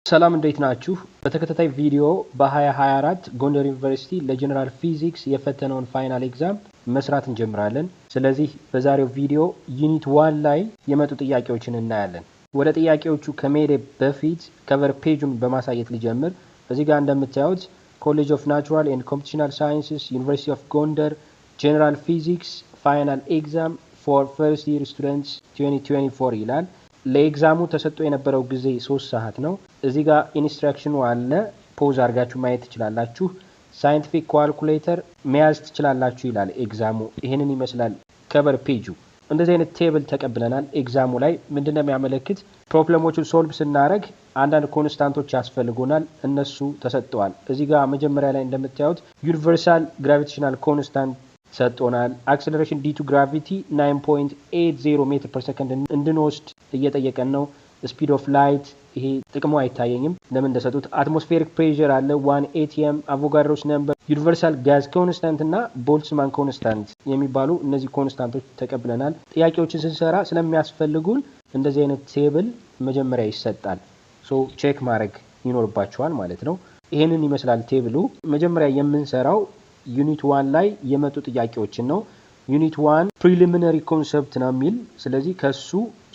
ሰላም፣ እንዴት ናችሁ? በተከታታይ ቪዲዮ በ2024 ጎንደር ዩኒቨርሲቲ ለ general physics የፈተነውን final exam መስራት እንጀምራለን። ስለዚህ በዛሬው ቪዲዮ unit 1 ላይ የመጡ ጥያቄዎችን እናያለን። ወደ ጥያቄዎቹ ከመሄዴ በፊት cover page ኡን በማሳየት ልጀምር። እዚህ ጋር እንደምታዩት College of Natural and Computational Sciences, University of Gondar, general physics final exam for first year students 2024 ይላል። ለ exam ኡ ተሰጥቶ የነበረው ጊዜ 3 ሰዓት ነው። እዚህ ጋር instruction ኑ አለ። Pause አድርጋችሁ ማየት ትችላላችሁ። Scientific calculator መያዝ ትችላላችሁ ይላል exam ኡ። ይህንን ይመስላል cover page ኡ። እንደዚህ አይነት table ተቀብለናል። Exam ኡ ላይ ምንድን ነው የሚያመለክት? Problem ኦቹን solve ስናደርግ አንዳንድ constant ኦች ያስፈልጉናል። እነሱ ተሰጥተዋል። እዚህ ጋር መጀመሪያ ላይ እንደምታዩት universal gravitational constant ሰጥቶናል። Acceleration due to gravity 9.80 meter per second እንድንወስድ እየጠየቀን ነው። Speed of light ይሄ ጥቅሙ አይታየኝም ለምን እንደሰጡት። Atmospheric pressure አለ 1 atm፣ Avogadro's number፣ universal gas constant እና Boltzmann constant የሚባሉ እነዚህ constant ኦች ተቀብለናል። ጥያቄዎችን ስንሰራ ስለሚያስፈልጉን እንደዚህ አይነት table መጀመሪያ ይሰጣል። So check ማድረግ ይኖርባችኋል ማለት ነው። ይሄንን ይመስላል table ኡ። መጀመሪያ የምንሰራው unit 1 ላይ የመጡ ጥያቄዎችን ነው። Unit 1 preliminary concept ነው የሚል፣ ስለዚህ ከሱ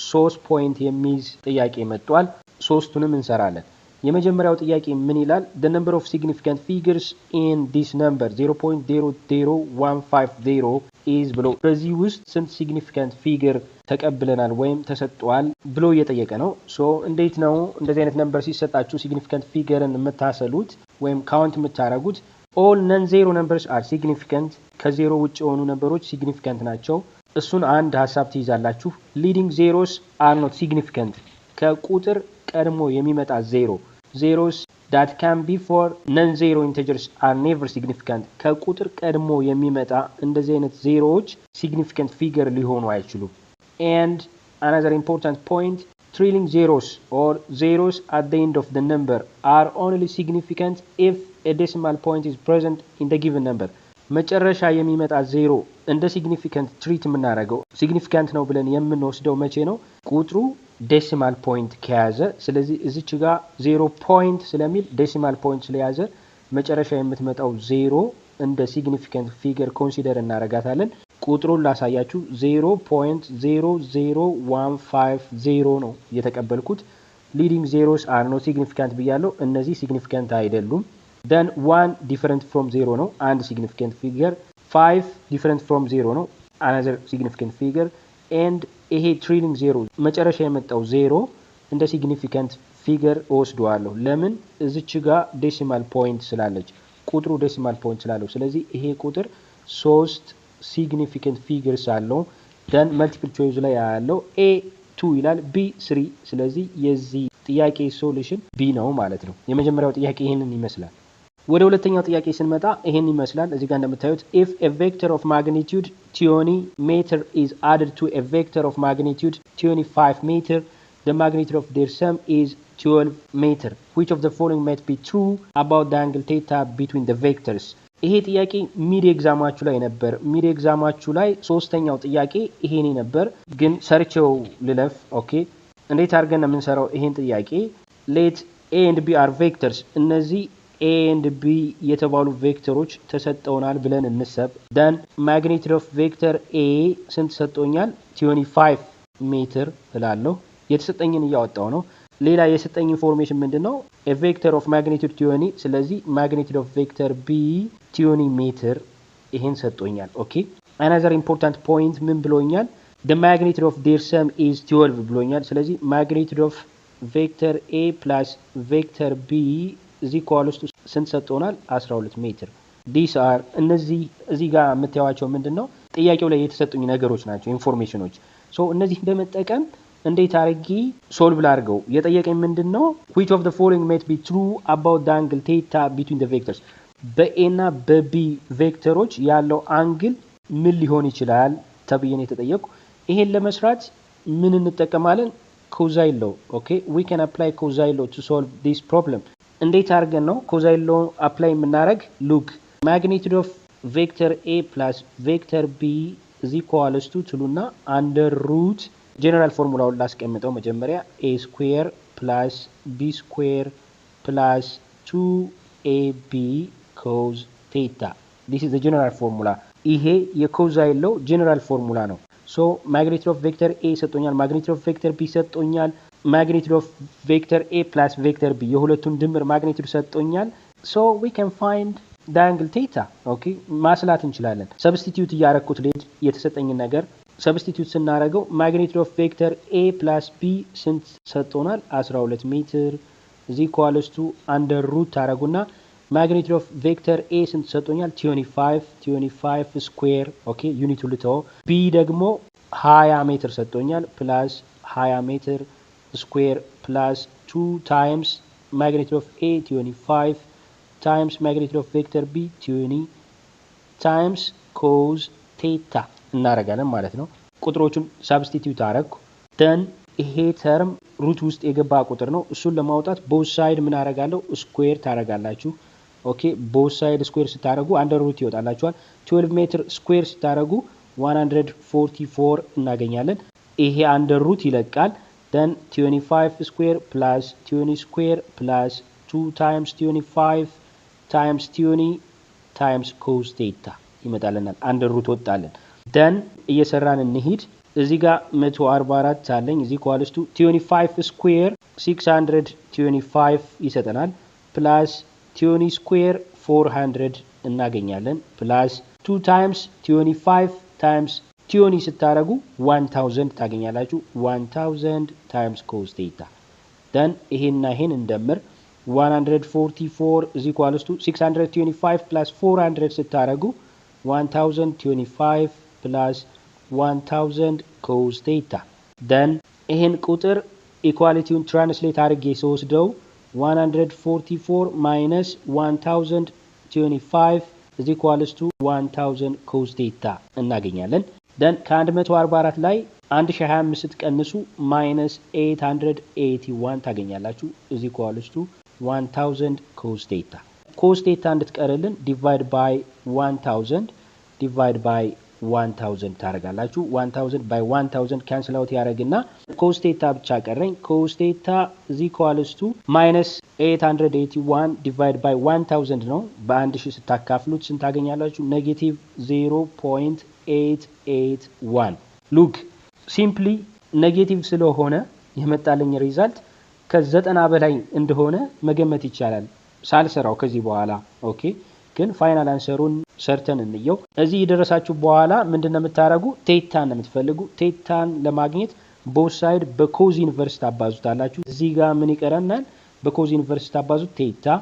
3 point የሚይዝ ጥያቄ መጥቷል። ሶስቱንም እንሰራለን። የመጀመሪያው ጥያቄ ምን ይላል? The number of significant figures in this number 0.00150 is ብሎ በዚህ ውስጥ ስንት significant figure ተቀብለናል ወይም ተሰጥቷል ብሎ እየጠየቀ ነው። So እንዴት ነው እንደዚህ አይነት number ሲሰጣችሁ significant figure ን የምታሰሉት ወይም count የምታደርጉት? All non zero numbers are significant። ከዜሮ ውጭ የሆኑ number ኦች significant ናቸው። እሱን አንድ ሀሳብ ትይዛላችሁ። Leading zeros are not significant። ከቁጥር ቀድሞ የሚመጣ zero፣ zeros that come before non zero integers are never significant። ከቁጥር ቀድሞ የሚመጣ እንደዚህ አይነት ዜሮዎች significant figure ሊሆኑ አይችሉም። And another important point, trailing zeros or zeros at the end of the number are only significant if a decimal point is present in the given number። መጨረሻ የሚመጣ ዜሮ እንደ significant treat የምናደርገው፣ significant ነው ብለን የምንወስደው መቼ ነው? ቁጥሩ decimal point ከያዘ። ስለዚህ እዚች ጋር zero point ስለሚል decimal point ስለያዘ መጨረሻ የምትመጣው ዜሮ እንደ significant figure consider እናደርጋታለን። ቁጥሩን ላሳያችሁ፣ 0.00150 ነው የተቀበልኩት። Leading zeros are not significant ብያለሁ። እነዚህ significant አይደሉም። Then one different from zero ነው አንድ significant figure፣ five different from zero ነው another significant figure፣ and ይሄ trailing zero መጨረሻ የመጣው ዜሮ እንደ significant figure እወስደዋለሁ። ለምን? እዚች ጋ decimal point ስላለች፣ ቁጥሩ decimal point ስላለው። ስለዚህ ይሄ ቁጥር ሶስት significant figures አለው። Then multiple choice ላይ ያለው A 2 ይላል፣ B 3። ስለዚህ የዚህ ጥያቄ solution B ነው ማለት ነው። የመጀመሪያው ጥያቄ ይህንን ይመስላል። ወደ ሁለተኛው ጥያቄ ስንመጣ ይሄን ይመስላል። እዚህ ጋር እንደምታዩት if a vector of magnitude 20 meter is added to a vector of magnitude 25 meter, the magnitude of their sum is 12 meter. Which of the following might be true about the angle theta between the vectors? ይሄ ጥያቄ mid exam ኣችሁ ላይ ነበር። Mid exam ኣችሁ ላይ ሶስተኛው ጥያቄ ይሄኔ ነበር፣ ግን ሰርቼው ልለፍ። Okay፣ እንዴት አድርገን ነው የምንሰራው ይሄን ጥያቄ? Let A and B are vectors። እነዚህ A and B የተባሉ vector ኦች ተሰጠውናል ብለን እንሰብ። Then magnitude of vector A ስንት ሰጥቶኛል? 25 ሜትር እላለሁ። የተሰጠኝን እያወጣው ነው። ሌላ የሰጠኝ information ምንድን ነው? Vector of magnitude 20። ስለዚህ magnitude of vector B 20 ሜትር ይሄን ሰጥቶኛል። Okay, another important point ምን ብሎኛል? The magnitude of their sum is 12 ብሎኛል። ስለዚህ magnitude of vector A plus vector B is equals to ስንት ሰጥቶናል? 12 ሜትር። These are እነዚህ እዚህ ጋር የምታዩቸው ምንድን ነው፣ ጥያቄው ላይ የተሰጡኝ ነገሮች ናቸው፣ information ኖች። So እነዚህን በመጠቀም እንዴት አድርጌ solve ላድርገው? የጠየቀኝ ምንድን ነው? Which of the following might be true about the angle theta between the vectors? በ A እና በ B vector ኦች ያለው angle ምን ሊሆን ይችላል ተብዬ ነው የተጠየቅኩ። ይሄን ለመስራት ምን እንጠቀማለን? Cosine law። Okay, we can apply cosine law to solve this problem። እንዴት አድርገን ነው cosine law apply የምናደርግ? Look, magnitude of vector A plus vector B is equals to ትሉና under root general formula ውን ላስቀምጠው መጀመሪያ፣ A square plus b square plus two a b cos theta. This is general formula። ይሄ የ cosine law general formula ነው። So magnitude of vector A ሰጥቶኛል፣ magnitude of vector B ሰጥቶኛል፣ magnitude of vector A plus vector B የሁለቱን ድምር magnitude ሰጥቶኛል። So we can find the angle theta, okay፣ ማስላት እንችላለን። Substitute እያረኩት ልሄድ። የተሰጠኝን ነገር substitute ስናደርገው magnitude of vector A plus B ስንት ሰጥቶናል? 12 ሜትር is equals to under root ታደረጉና magnitude of vector A ስንት ሰጥቶኛል? 25፣ 25 square, okay፣ unit ኡ ልተወው። B ደግሞ 20 ሜትር ሰጥቶኛል። Plus 20 ሜትር square plus 2 times magnitude of A 25 times magnitude of vector B 20 times cos theta እናደርጋለን ማለት ነው። ቁጥሮቹን substitute አረግኩ። Then ይሄ term root ውስጥ የገባ ቁጥር ነው። እሱን ለማውጣት both side ምን አረጋለሁ? Square ታረጋላችሁ። Okay, both side square ስታደረጉ under root ይወጣላችኋል። 12 ሜትር square ስታደረጉ 144 እናገኛለን። ይሄ under root ይለቃል። Then 25 square plus 20 square plus 2 times 25 times 20 times cos theta ይመጣልናል። Under root ወጣልን። Then እየሰራን እንሂድ። እዚህ ጋር 144 አለኝ። Is equals to 25 square 625 ይሰጠናል። Plus 20 square 400 እናገኛለን። Plus 2 times 25 times 20 ስታደረጉ 1000 ታገኛላችሁ። 1000 times cos theta። Then ይሄና ይሄን እንደምር። 144 is equals to 625 plus 400 ስታደረጉ 1025 plus 1000 cos theta። Then ይሄን ቁጥር equality ውን translate አድርጌ ስወስደው 144 minus 1025 is equals to 1000 cos theta እናገኛለን። Then ከ144 ላይ 1025 ስትቀንሱ minus 881 ታገኛላችሁ። Is equals to 1000 cos theta። Cos theta እንድትቀርልን divide by 1000, divide by 1000 ታደርጋላችሁ። 1000 by 1000 cancel out ያደረግና cos theta ብቻ ቀረኝ። Cos theta is equals to minus 881 divide by 1000 ነው። በ1000 ስታካፍሉት ስንት ታገኛላችሁ? Negative 0.881። Look, simply negative ስለሆነ የመጣልኝ result ከ90 በላይ እንደሆነ መገመት ይቻላል ሳልሰራው ከዚህ በኋላ። Okay፣ ግን final answer ኡን ሰርተን እንየው። እዚህ የደረሳችሁ በኋላ ምንድን ነው የምታደርጉ? Theta ን ነው የምትፈልጉ። Theta ን ለማግኘት both side በ cos inverse ታባዙታላችሁ። እዚህ ጋር ምን ይቀረናል? በ cos inverse ታባዙት theta።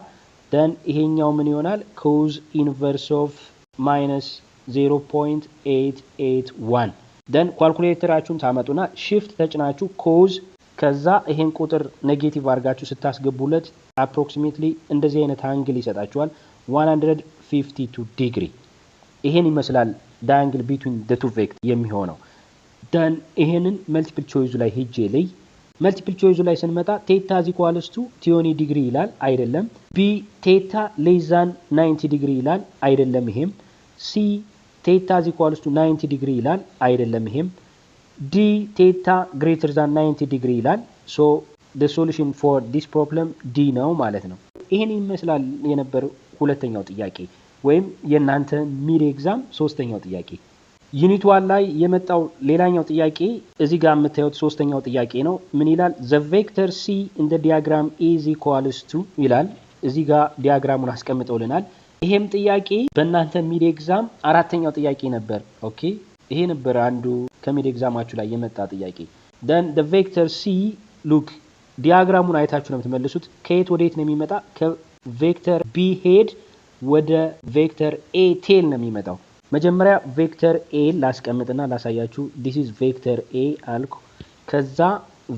Then ይሄኛው ምን ይሆናል? Cos inverse of minus 0.881። Then calculator ኣችሁን ታመጡና shift ተጭናችሁ cos ከዛ ይሄን ቁጥር negative አድርጋችሁ ስታስገቡለት approximately እንደዚህ አይነት angle ይሰጣችኋል፣ 152 ዲግሪ። ይሄን ይመስላል the angle between the two vector የሚሆነው። Then ይሄንን multiple choice ኡ ላይ ሄጄ ላይ multiple choice ኡ ላይ ስንመጣ theta is equals to 20 ዲግሪ ይላል፣ አይደለም። B theta less than 90 ዲግሪ ይላል፣ አይደለም። ይሄም C theta is equals to 90 ዲግሪ ይላል፣ አይደለም። ይሄም D theta greater than 90 ዲግሪ ይላል። So the solution for this problem D ነው ማለት ነው። ይሄን ይመስላል የነበረው ሁለተኛው ጥያቄ ወይም የእናንተ mid exam ሶስተኛው ጥያቄ። Unit 1 ላይ የመጣው ሌላኛው ጥያቄ እዚህ ጋር የምታዩት ሶስተኛው ጥያቄ ነው። ምን ይላል? The vector C in the diagram is equals to ይላል። እዚህ ጋር diagram ኡን አስቀምጠውልናል። ይሄም ጥያቄ በእናንተ mid exam አራተኛው ጥያቄ ነበር። Okay፣ ይሄ ነበር አንዱ ከ mid exam ኣችሁ ላይ የመጣ ጥያቄ። Then the vector C, look, diagram ኡን አይታችሁ ነው የምትመልሱት። ከየት ወደ የት ነው የሚመጣ? ከ vector B head ወደ vector A tail ነው የሚመጣው። መጀመሪያ vector A ላስቀምጥና ላሳያችሁ። This is vector A አልኩ። ከዛ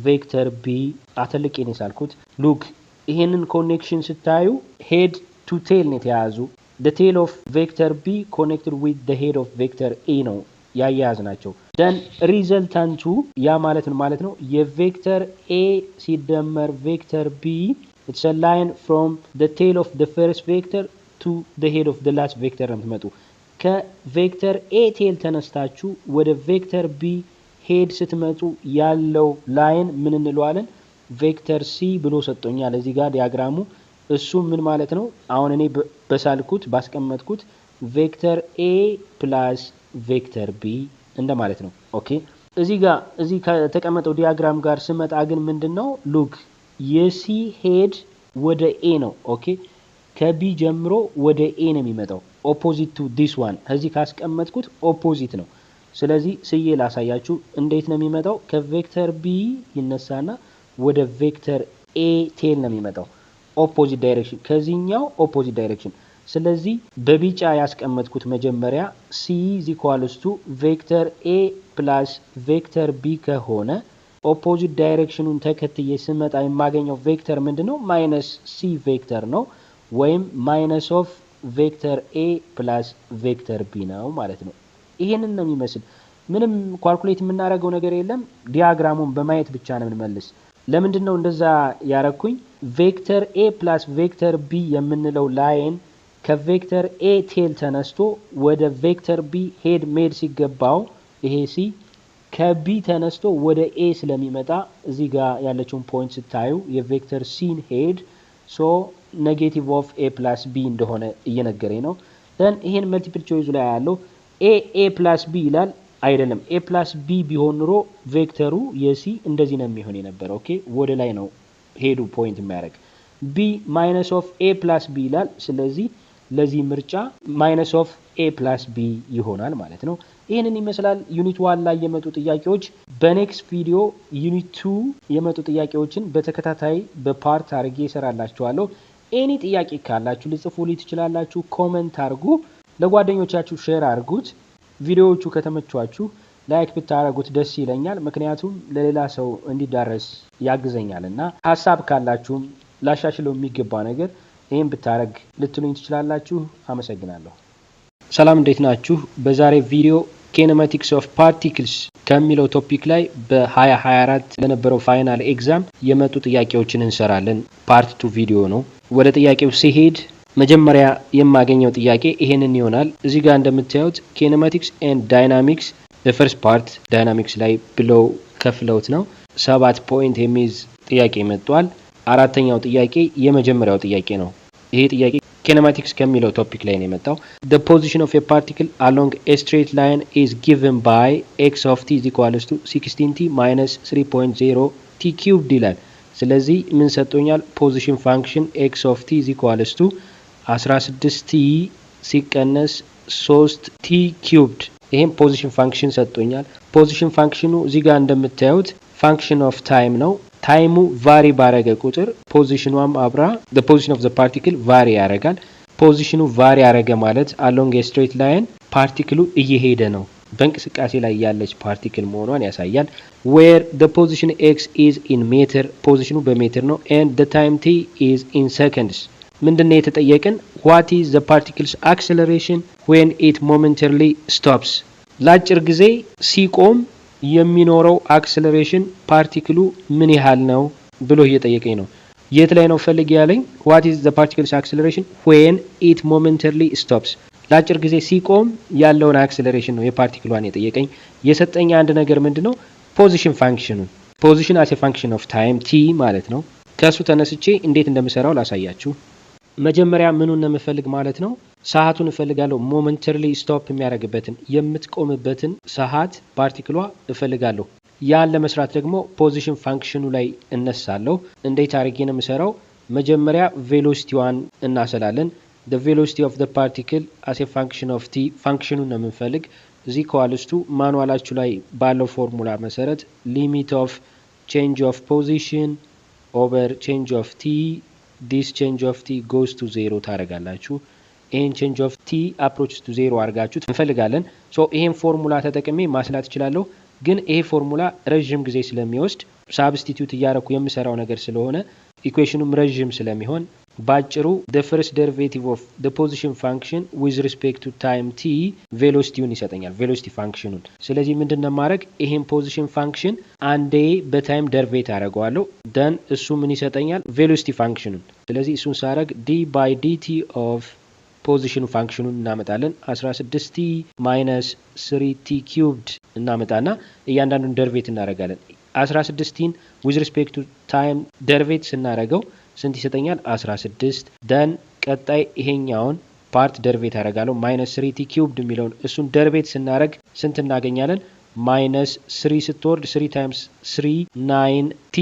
vector B አተልቄ ነው ሳልኩት። Look, ይሄንን connection ስታዩ head to tail ነው የተያያዙ። The tail of vector B connected with the head of vector A ነው ያያያዝ ናቸው። Then resultant ኡ ያ ማለት ምን ማለት ነው? የ vector A ሲደመር vector B, it's a line from the tail of the first vector to the head of the last vector ነው የምትመጡ። ከ vector A tail ተነስታችሁ ወደ vector B head ስትመጡ ያለው line ምን እንለዋለን? Vector C ብሎ ሰጥቶኛል። እዚህ ጋር diagram ኡ እሱ ምን ማለት ነው? አሁን እኔ በሳልኩት ባስቀመጥኩት vector A plus vector B እንደማለት ነው። Okay፣ እዚህ ጋር እዚህ ከተቀመጠው diagram ጋር ስመጣ ግን ምንድን ነው? Look፣ የ C head ወደ A ነው። Okay፣ ከ B ጀምሮ ወደ A ነው የሚመጣው። Opposite to this one፣ እዚህ ካስቀመጥኩት opposite ነው። ስለዚህ ስዬ ላሳያችሁ እንዴት ነው የሚመጣው። ከ vector B ይነሳና ወደ vector A tail ነው የሚመጣው። Opposite direction፣ ከዚህኛው opposite direction። ስለዚህ በቢጫ ያስቀመጥኩት መጀመሪያ C is equals to vector A plus vector B ከሆነ opposite direction ኑን ተከትዬ ስመጣ የማገኘው vector ምንድን ነው? Minus C vector ነው ወይም minus of vector A plus vector B ነው ማለት ነው። ይሄንን ነው የሚመስል። ምንም calculate የምናደርገው ነገር የለም። Diagram ኡን በማየት ብቻ ነው የምንመልስ። ለምንድን ነው እንደዛ ያረኩኝ? Vector A plus vector B የምንለው line ከ vector A tail ተነስቶ ወደ vector B head መሄድ ሲገባው ይሄ C ከ B ተነስቶ ወደ A ስለሚመጣ እዚህ ጋር ያለችውን point ስታዩ የ vector C ን head so negative of A plus B እንደሆነ እየነገረኝ ነው። Then ይሄን multiple choice ኡ ላይ ያለው A A plus B ይላል። አይደለም። A plus B ቢሆን ኑሮ vector ኡ የ C እንደዚህ ነው የሚሆን የነበረ። Okay፣ ወደ ላይ ነው head ኡ point የሚያደርግ። B minus of A plus B ይላል። ስለዚህ ለዚህ ምርጫ minus of A plus B ይሆናል ማለት ነው። ይህንን ይመስላል unit 1 ላይ የመጡ ጥያቄዎች። በ next video unit 2 የመጡ ጥያቄዎችን በተከታታይ በ part አድርጌ እሰራላችኋለሁ። Any ጥያቄ ካላችሁ ልትጽፉልኝ ትችላላችሁ። Comment አድርጉ፣ ለጓደኞቻችሁ share አድርጉት። ቪዲዮዎቹ ከተመቿችሁ like ብታደርጉት ደስ ይለኛል። ምክንያቱም ለሌላ ሰው እንዲዳረስ ያግዘኛል እና ሀሳብ ካላችሁም ላሻሽለው የሚገባ ነገር ይህን ብታደርግ ልትሉኝ ትችላላችሁ። አመሰግናለሁ። ሰላም፣ እንዴት ናችሁ? በዛሬ ቪዲዮ kinematics of particles ከሚለው topic ላይ በ2024 ለነበረው final exam የመጡ ጥያቄዎችን እንሰራለን። Part 2 ቪዲዮ ነው። ወደ ጥያቄው ስሄድ መጀመሪያ የማገኘው ጥያቄ ይሄንን ይሆናል። እዚህ ጋር እንደምታዩት kinematics and dynamics first part dynamics ላይ ብለው ከፍለውት ነው። 7 point የሚይዝ ጥያቄ መጥቷል። አራተኛው ጥያቄ የመጀመሪያው ጥያቄ ነው። ይሄ ጥያቄ kinematics ከሚለው topic ላይ ነው የመጣው። The position of a particle along a straight line is given by x of t is equals to 16t minus 3.0 t cubed ይላል። ስለዚህ ምን ሰጥቶኛል? Position function x of t is equals to 16 t ሲቀነስ 3 t cubed። ይሄም position function ሰጥቶኛል። Position function ኑ እዚህ ጋር እንደምታዩት function of time ነው። Time ኡ vary ባረገ ቁጥር position ኗም አብራ position of the particle vary ያደርጋል። Position ኑ vary ያደረገ ማለት along straight line particle ኡ እየሄደ ነው፣ በእንቅስቃሴ ላይ ያለች particle መሆኗን ያሳያል። Where the position x is in meter፣ position ኑ በሜትር ነው፣ and the time t is in seconds። ምንድን ነው የተጠየቅን? What is the particle's acceleration when it momentarily stops? ለአጭር ጊዜ ሲቆም የሚኖረው acceleration particle ኡ ምን ያህል ነው ብሎ እየጠየቀኝ ነው። የት ላይ ነው ፈልግ ያለኝ? What is the particle's acceleration when it momentarily stops? ለአጭር ጊዜ ሲቆም ያለውን acceleration ነው የ particle ኧን የጠየቀኝ። የሰጠኝ አንድ ነገር ምንድን ነው? Position function ኑን፣ position as function of time t ማለት ነው። ከእሱ ተነስቼ እንዴት እንደምሰራው ላሳያችሁ። መጀመሪያ ምኑን ነው የምፈልግ ማለት ነው? ሰዓቱን እፈልጋለሁ። Momentarily stop የሚያደርግበትን፣ የምትቆምበትን ሰዓት particle ኧ እፈልጋለሁ። ያን ለመስራት ደግሞ position function ኑ ላይ እነሳለሁ። እንዴት አድርጌ ነው የምሰራው? መጀመሪያ velocity ዋን እናሰላለን። The velocity of the particle as a function of t፣ function ኑን ነው የምንፈልግ፣ is equals to manual ኣችሁ ላይ ባለው ፎርሙላ መሰረት limit of change of position over change of t፣ this change of t goes to zero ታደርጋላችሁ። ይህን change of t approach to zero አድርጋችሁ እንፈልጋለን። So ይሄን ፎርሙላ ተጠቅሜ ማስላት እችላለሁ። ግን ይሄ ፎርሙላ ረዥም ጊዜ ስለሚወስድ፣ substitute እያረኩ የምሰራው ነገር ስለሆነ፣ equation ኑም ረዥም ስለሚሆን ባጭሩ the first derivative of the position function with respect to time t velocity ውን ይሰጠኛል፣ velocity function ኑን። ስለዚህ ምንድን ነው ማድረግ? ይሄን position function አንዴ በ time derivate አደርገዋለሁ። Then እሱ ምን ይሰጠኛል? Velocity function ኑን። ስለዚህ እሱን ሳረግ d by dt of position function ኑን እናመጣለን። 16 t minus 3 t cubed እናመጣና እያንዳንዱን derivate እናደርጋለን። 16 t ን with respect to time derivate ስናደርገው ስንት ይሰጠኛል? 16። Then ቀጣይ ይሄኛውን part derivate አደርጋለሁ። Minus three t cubed የሚለውን እሱን derivate ስናደርግ ስንት እናገኛለን? Minus three ስትወርድ three times three, nine t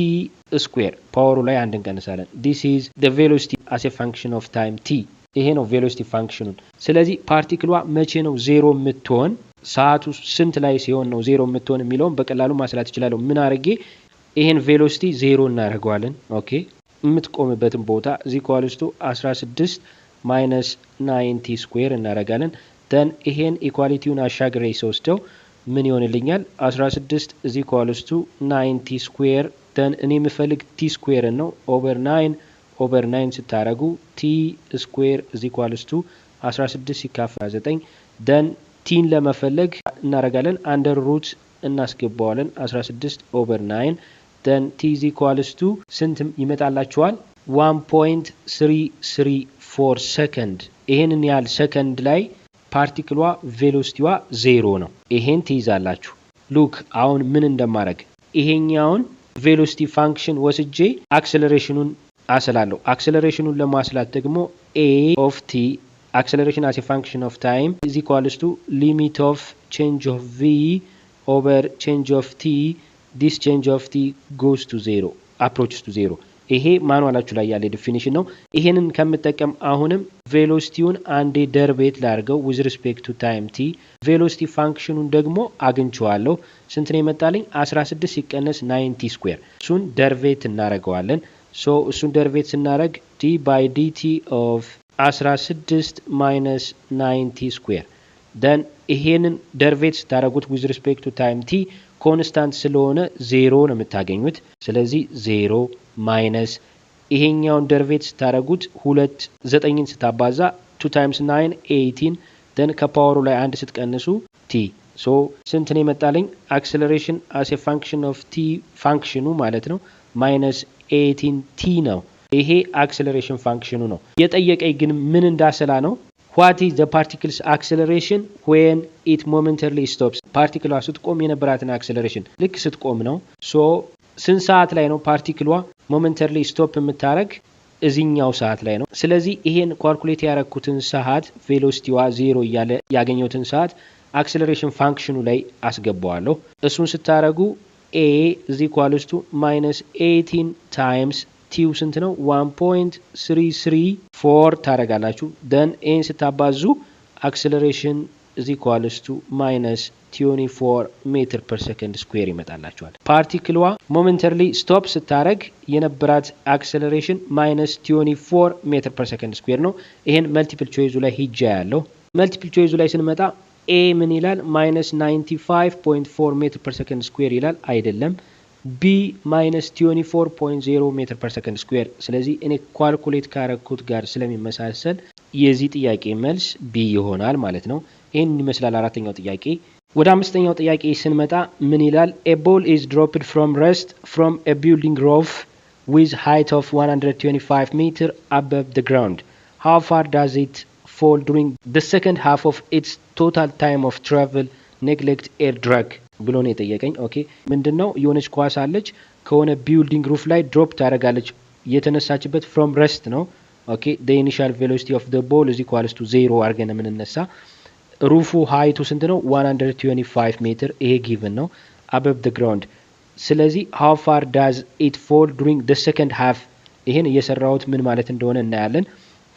square፣ power ኡ ላይ አንድ እንቀንሳለን። This is the velocity as a function of time t። ይሄ ነው velocity function ኑን። ስለዚህ particle ሏ መቼ ነው ዜሮ የምትሆን፣ ሰዓቱ ስንት ላይ ሲሆን ነው ዜሮ የምትሆን የሚለውን በቀላሉ ማስላት እችላለሁ። ምን አድርጌ? ይሄን velocity zero እናደርገዋለን። Okay፣ የምትቆምበትን ቦታ is equals to 16 minus nine t square እናደርጋለን። Then ይሄን equality ውን አሻግሬ ስወስደው ምን ይሆንልኛል? 16 is equals to nine t square። Then እኔ የምፈልግ t square ን ነው። Over nine over nine ስታረጉ t square is equals to 16 ሲካፈል 9። Then t ን ለመፈለግ እናደርጋለን under root እናስገባዋለን፣ 16 over 9። Then t is equals to ስንት ይመጣላችኋል? 1.334 ሰከንድ። ይሄንን ያህል ሰከንድ ላይ particle ሏ velocity ዋ ዜሮ ነው። ይሄን ትይዛላችሁ። Look፣ አሁን ምን እንደማድረግ፣ ይሄኛውን velocity function ወስጄ acceleration ኑን አስላለሁ። Acceleration ኑን ለማስላት ደግሞ a of t, acceleration as function of time, is equals to limit of change of v over change of t. This change of t goes to zero, approaches to zero። ይሄ manual ኣችሁ ላይ ያለ definition ነው። ይሄንን ከምጠቀም አሁንም velocity ውን አንዴ derivate ላድርገው with respect to time t። Velocity function ኑን ደግሞ አግኝቼዋለሁ። ስንት ነው የመጣልኝ? 16 ሲቀነስ 9 t square። እሱን derivate እናደርገዋለን። So እሱን derivate ስናደርግ d by dt of 16 minus 9 t square። Then ይሄንን derivate ስታደርጉት with respect to time t constant ስለሆነ ዜሮ ነው የምታገኙት። ስለዚህ zero minus ይሄኛውን derivate ስታደርጉት ሁለት ዘጠኝን ስታባዛ two times nine, 18። Then ከ power ኡ ላይ አንድ ስትቀንሱ t። So ስንት ነው የመጣልኝ? Acceleration as a function of t function ኑ ማለት ነው minus 18 t ነው። ይሄ acceleration function ኑ ነው። የጠየቀኝ ግን ምን እንዳሰላ ነው? What is the particle's acceleration when it momentarily stops? Particle ሏ ስትቆም የነበራትን acceleration፣ ልክ ስትቆም ነው። So ስንት ሰዓት ላይ ነው particle ሏ momentarily stop የምታደረግ? እዚኛው ሰዓት ላይ ነው። ስለዚህ ይሄን calculate ያረኩትን ሰዓት፣ velocity ዋ ዜሮ እያለ ያገኘሁትን ሰዓት acceleration function ኑ ላይ አስገባዋለሁ። እሱን ስታረጉ a is equals to minus 18 times t ው ስንት ነው? 1.334 ታረጋላችሁ። Then ይሄን ስታባዙ acceleration is equals to minus 24 meter per second square ይመጣላችኋል። Particle ሏ momentarily stop ስታረግ የነበራት acceleration minus 24 meter per second square ነው። ይሄን multiple choice ኡ ላይ ሂጃ ያለው፣ multiple choice ኡ ላይ ስንመጣ A ምን ይላል? Minus 95.4 meter per second square ይላል። አይደለም። B minus 24.0 meter per second square። ስለዚህ እኔ calculate ካረኩት ጋር ስለሚመሳሰል የዚህ ጥያቄ መልስ B ይሆናል ማለት ነው። ይህን ይመስላል አራተኛው ጥያቄ። ወደ አምስተኛው ጥያቄ ስንመጣ ምን ይላል? A ball is dropped from rest from a building roof with height of 125 meter above the ground. How far does it fall during the second half of its total time of travel? Neglect air drag ብሎ ነው የጠየቀኝ። Okay፣ ምንድን ነው? የሆነች ኳስ አለች፣ ከሆነ building roof ላይ drop ታደርጋለች። የተነሳችበት from rest ነው። Okay, the initial velocity of the ball is equals to zero አድርገን የምንነሳ፣ roof ኡ height ኡ ስንት ነው? 125 ሜትር። ይሄ given ነው above the ground። ስለዚህ how far does it fall during the second half? ይሄን እየሰራሁት ምን ማለት እንደሆነ እናያለን።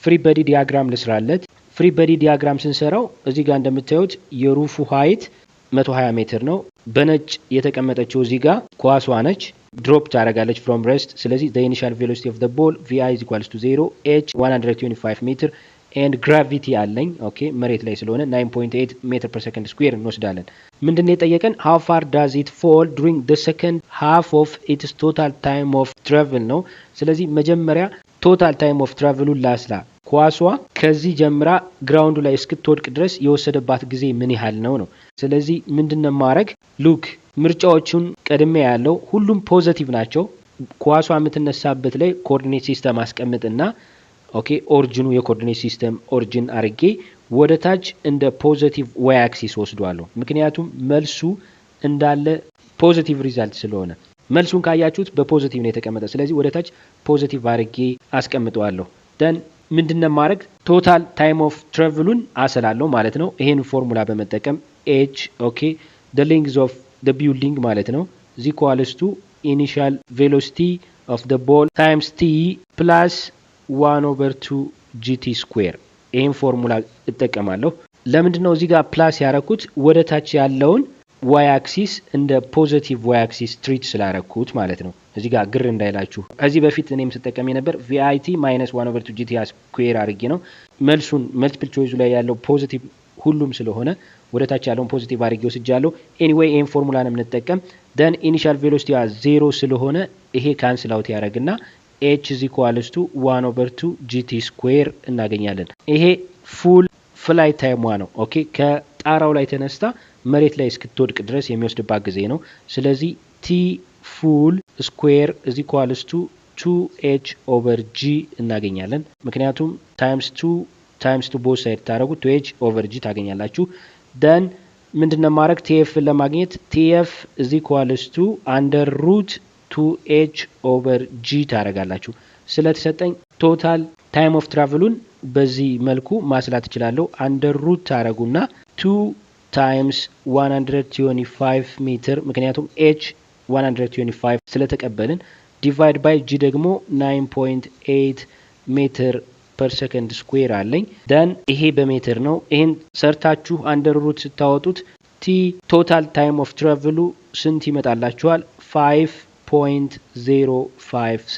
Free body diagram ልስራለት። Free body diagram ስንሰራው እዚህ ጋር እንደምታዩት የ roof ኡ height 120 ሜትር ነው። በነጭ የተቀመጠችው እዚህ ጋር ኳሷ ነች። Drop ታደርጋለች from rest። ስለዚህ the initial velocity of the ball vi is equals to 0, h 125 meter and gravity አለኝ። Okay፣ መሬት ላይ ስለሆነ 9.8 meter per second square እንወስዳለን። ምንድን ነው የጠየቀን? How far does it fall during the second half of its total time of travel ነው። ስለዚህ መጀመሪያ total time of travel ኡን ላስላ። ኳሷ ከዚህ ጀምራ ground ኡ ላይ እስክትወድቅ ድረስ የወሰደባት ጊዜ ምን ያህል ነው ነው። ስለዚህ ምንድን ማድረግ? Look፣ ምርጫዎቹን ቀድሜ ያለው ሁሉም positive ናቸው። ኳሷ የምትነሳበት ላይ coordinate system አስቀምጥና፣ okay፣ origin ኑ የ coordinate system origin አርጌ ወደ ታች እንደ positive y axis ወስዷለሁ። ምክንያቱም መልሱ እንዳለ positive result ስለሆነ መልሱን ካያችሁት በ positive ነው የተቀመጠ። ስለዚህ ወደ ታች positive አድርጌ አስቀምጠዋለሁ። Then ምንድነው ማድረግ? Total time of travel ኡን አሰላለሁ ማለት ነው። ይሄን ፎርሙላ በመጠቀም h, okay, the length of the building ማለት ነው, is equals to initial velocity of the ball times t plus 1 over 2 gt square። ይህን ፎርሙላ እጠቀማለሁ። ለምንድን ነው እዚህ ጋር plus ያረኩት? ወደ ታች ያለውን y axis እንደ positive y axis treat ስላረኩት ማለት ነው። እዚህ ጋር ግር እንዳይላችሁ ከዚህ በፊት እኔም ስጠቀም የነበር VIT minus 1 over 2 gt square አድርጌ ነው። መልሱን multiple choice ኡ ላይ ያለው positive ሁሉም ስለሆነ ወደ ታች ያለውን positive አድርጌ ወስጃለሁ። Anyway, ይህን ፎርሙላ ነው የምንጠቀም። Then initial velocity 0 ስለሆነ ይሄ cancel out ያደረግና h is equals to 1 over 2 gt square እናገኛለን። ይሄ full flight time ሟ ነው። Okay, ከጣራው ላይ ተነስታ መሬት ላይ እስክትወድቅ ድረስ የሚወስድባት ጊዜ ነው። ስለዚህ t full square is equals to 2 h over g እናገኛለን። ምክንያቱም times 2 times 2 both side ታደረጉ 2 h over g ታገኛላችሁ። Then ምንድነው ማድረግ? tf ን ለማግኘት tf is equals to under root 2 h over g ታደረጋላችሁ። ስለተሰጠኝ total time of travel ኡን በዚህ መልኩ ማስላት እችላለሁ። Under root ታደረጉና 2 times 125 ሜትር፣ ምክንያቱም h 125 ስለተቀበልን፣ divide by g ደግሞ 9.8 meter per second square አለኝ። Then ይሄ በሜትር ነው። ይሄን ሰርታችሁ under root ስታወጡት t total time of travel ኡ ስንት ይመጣላችኋል? 5.05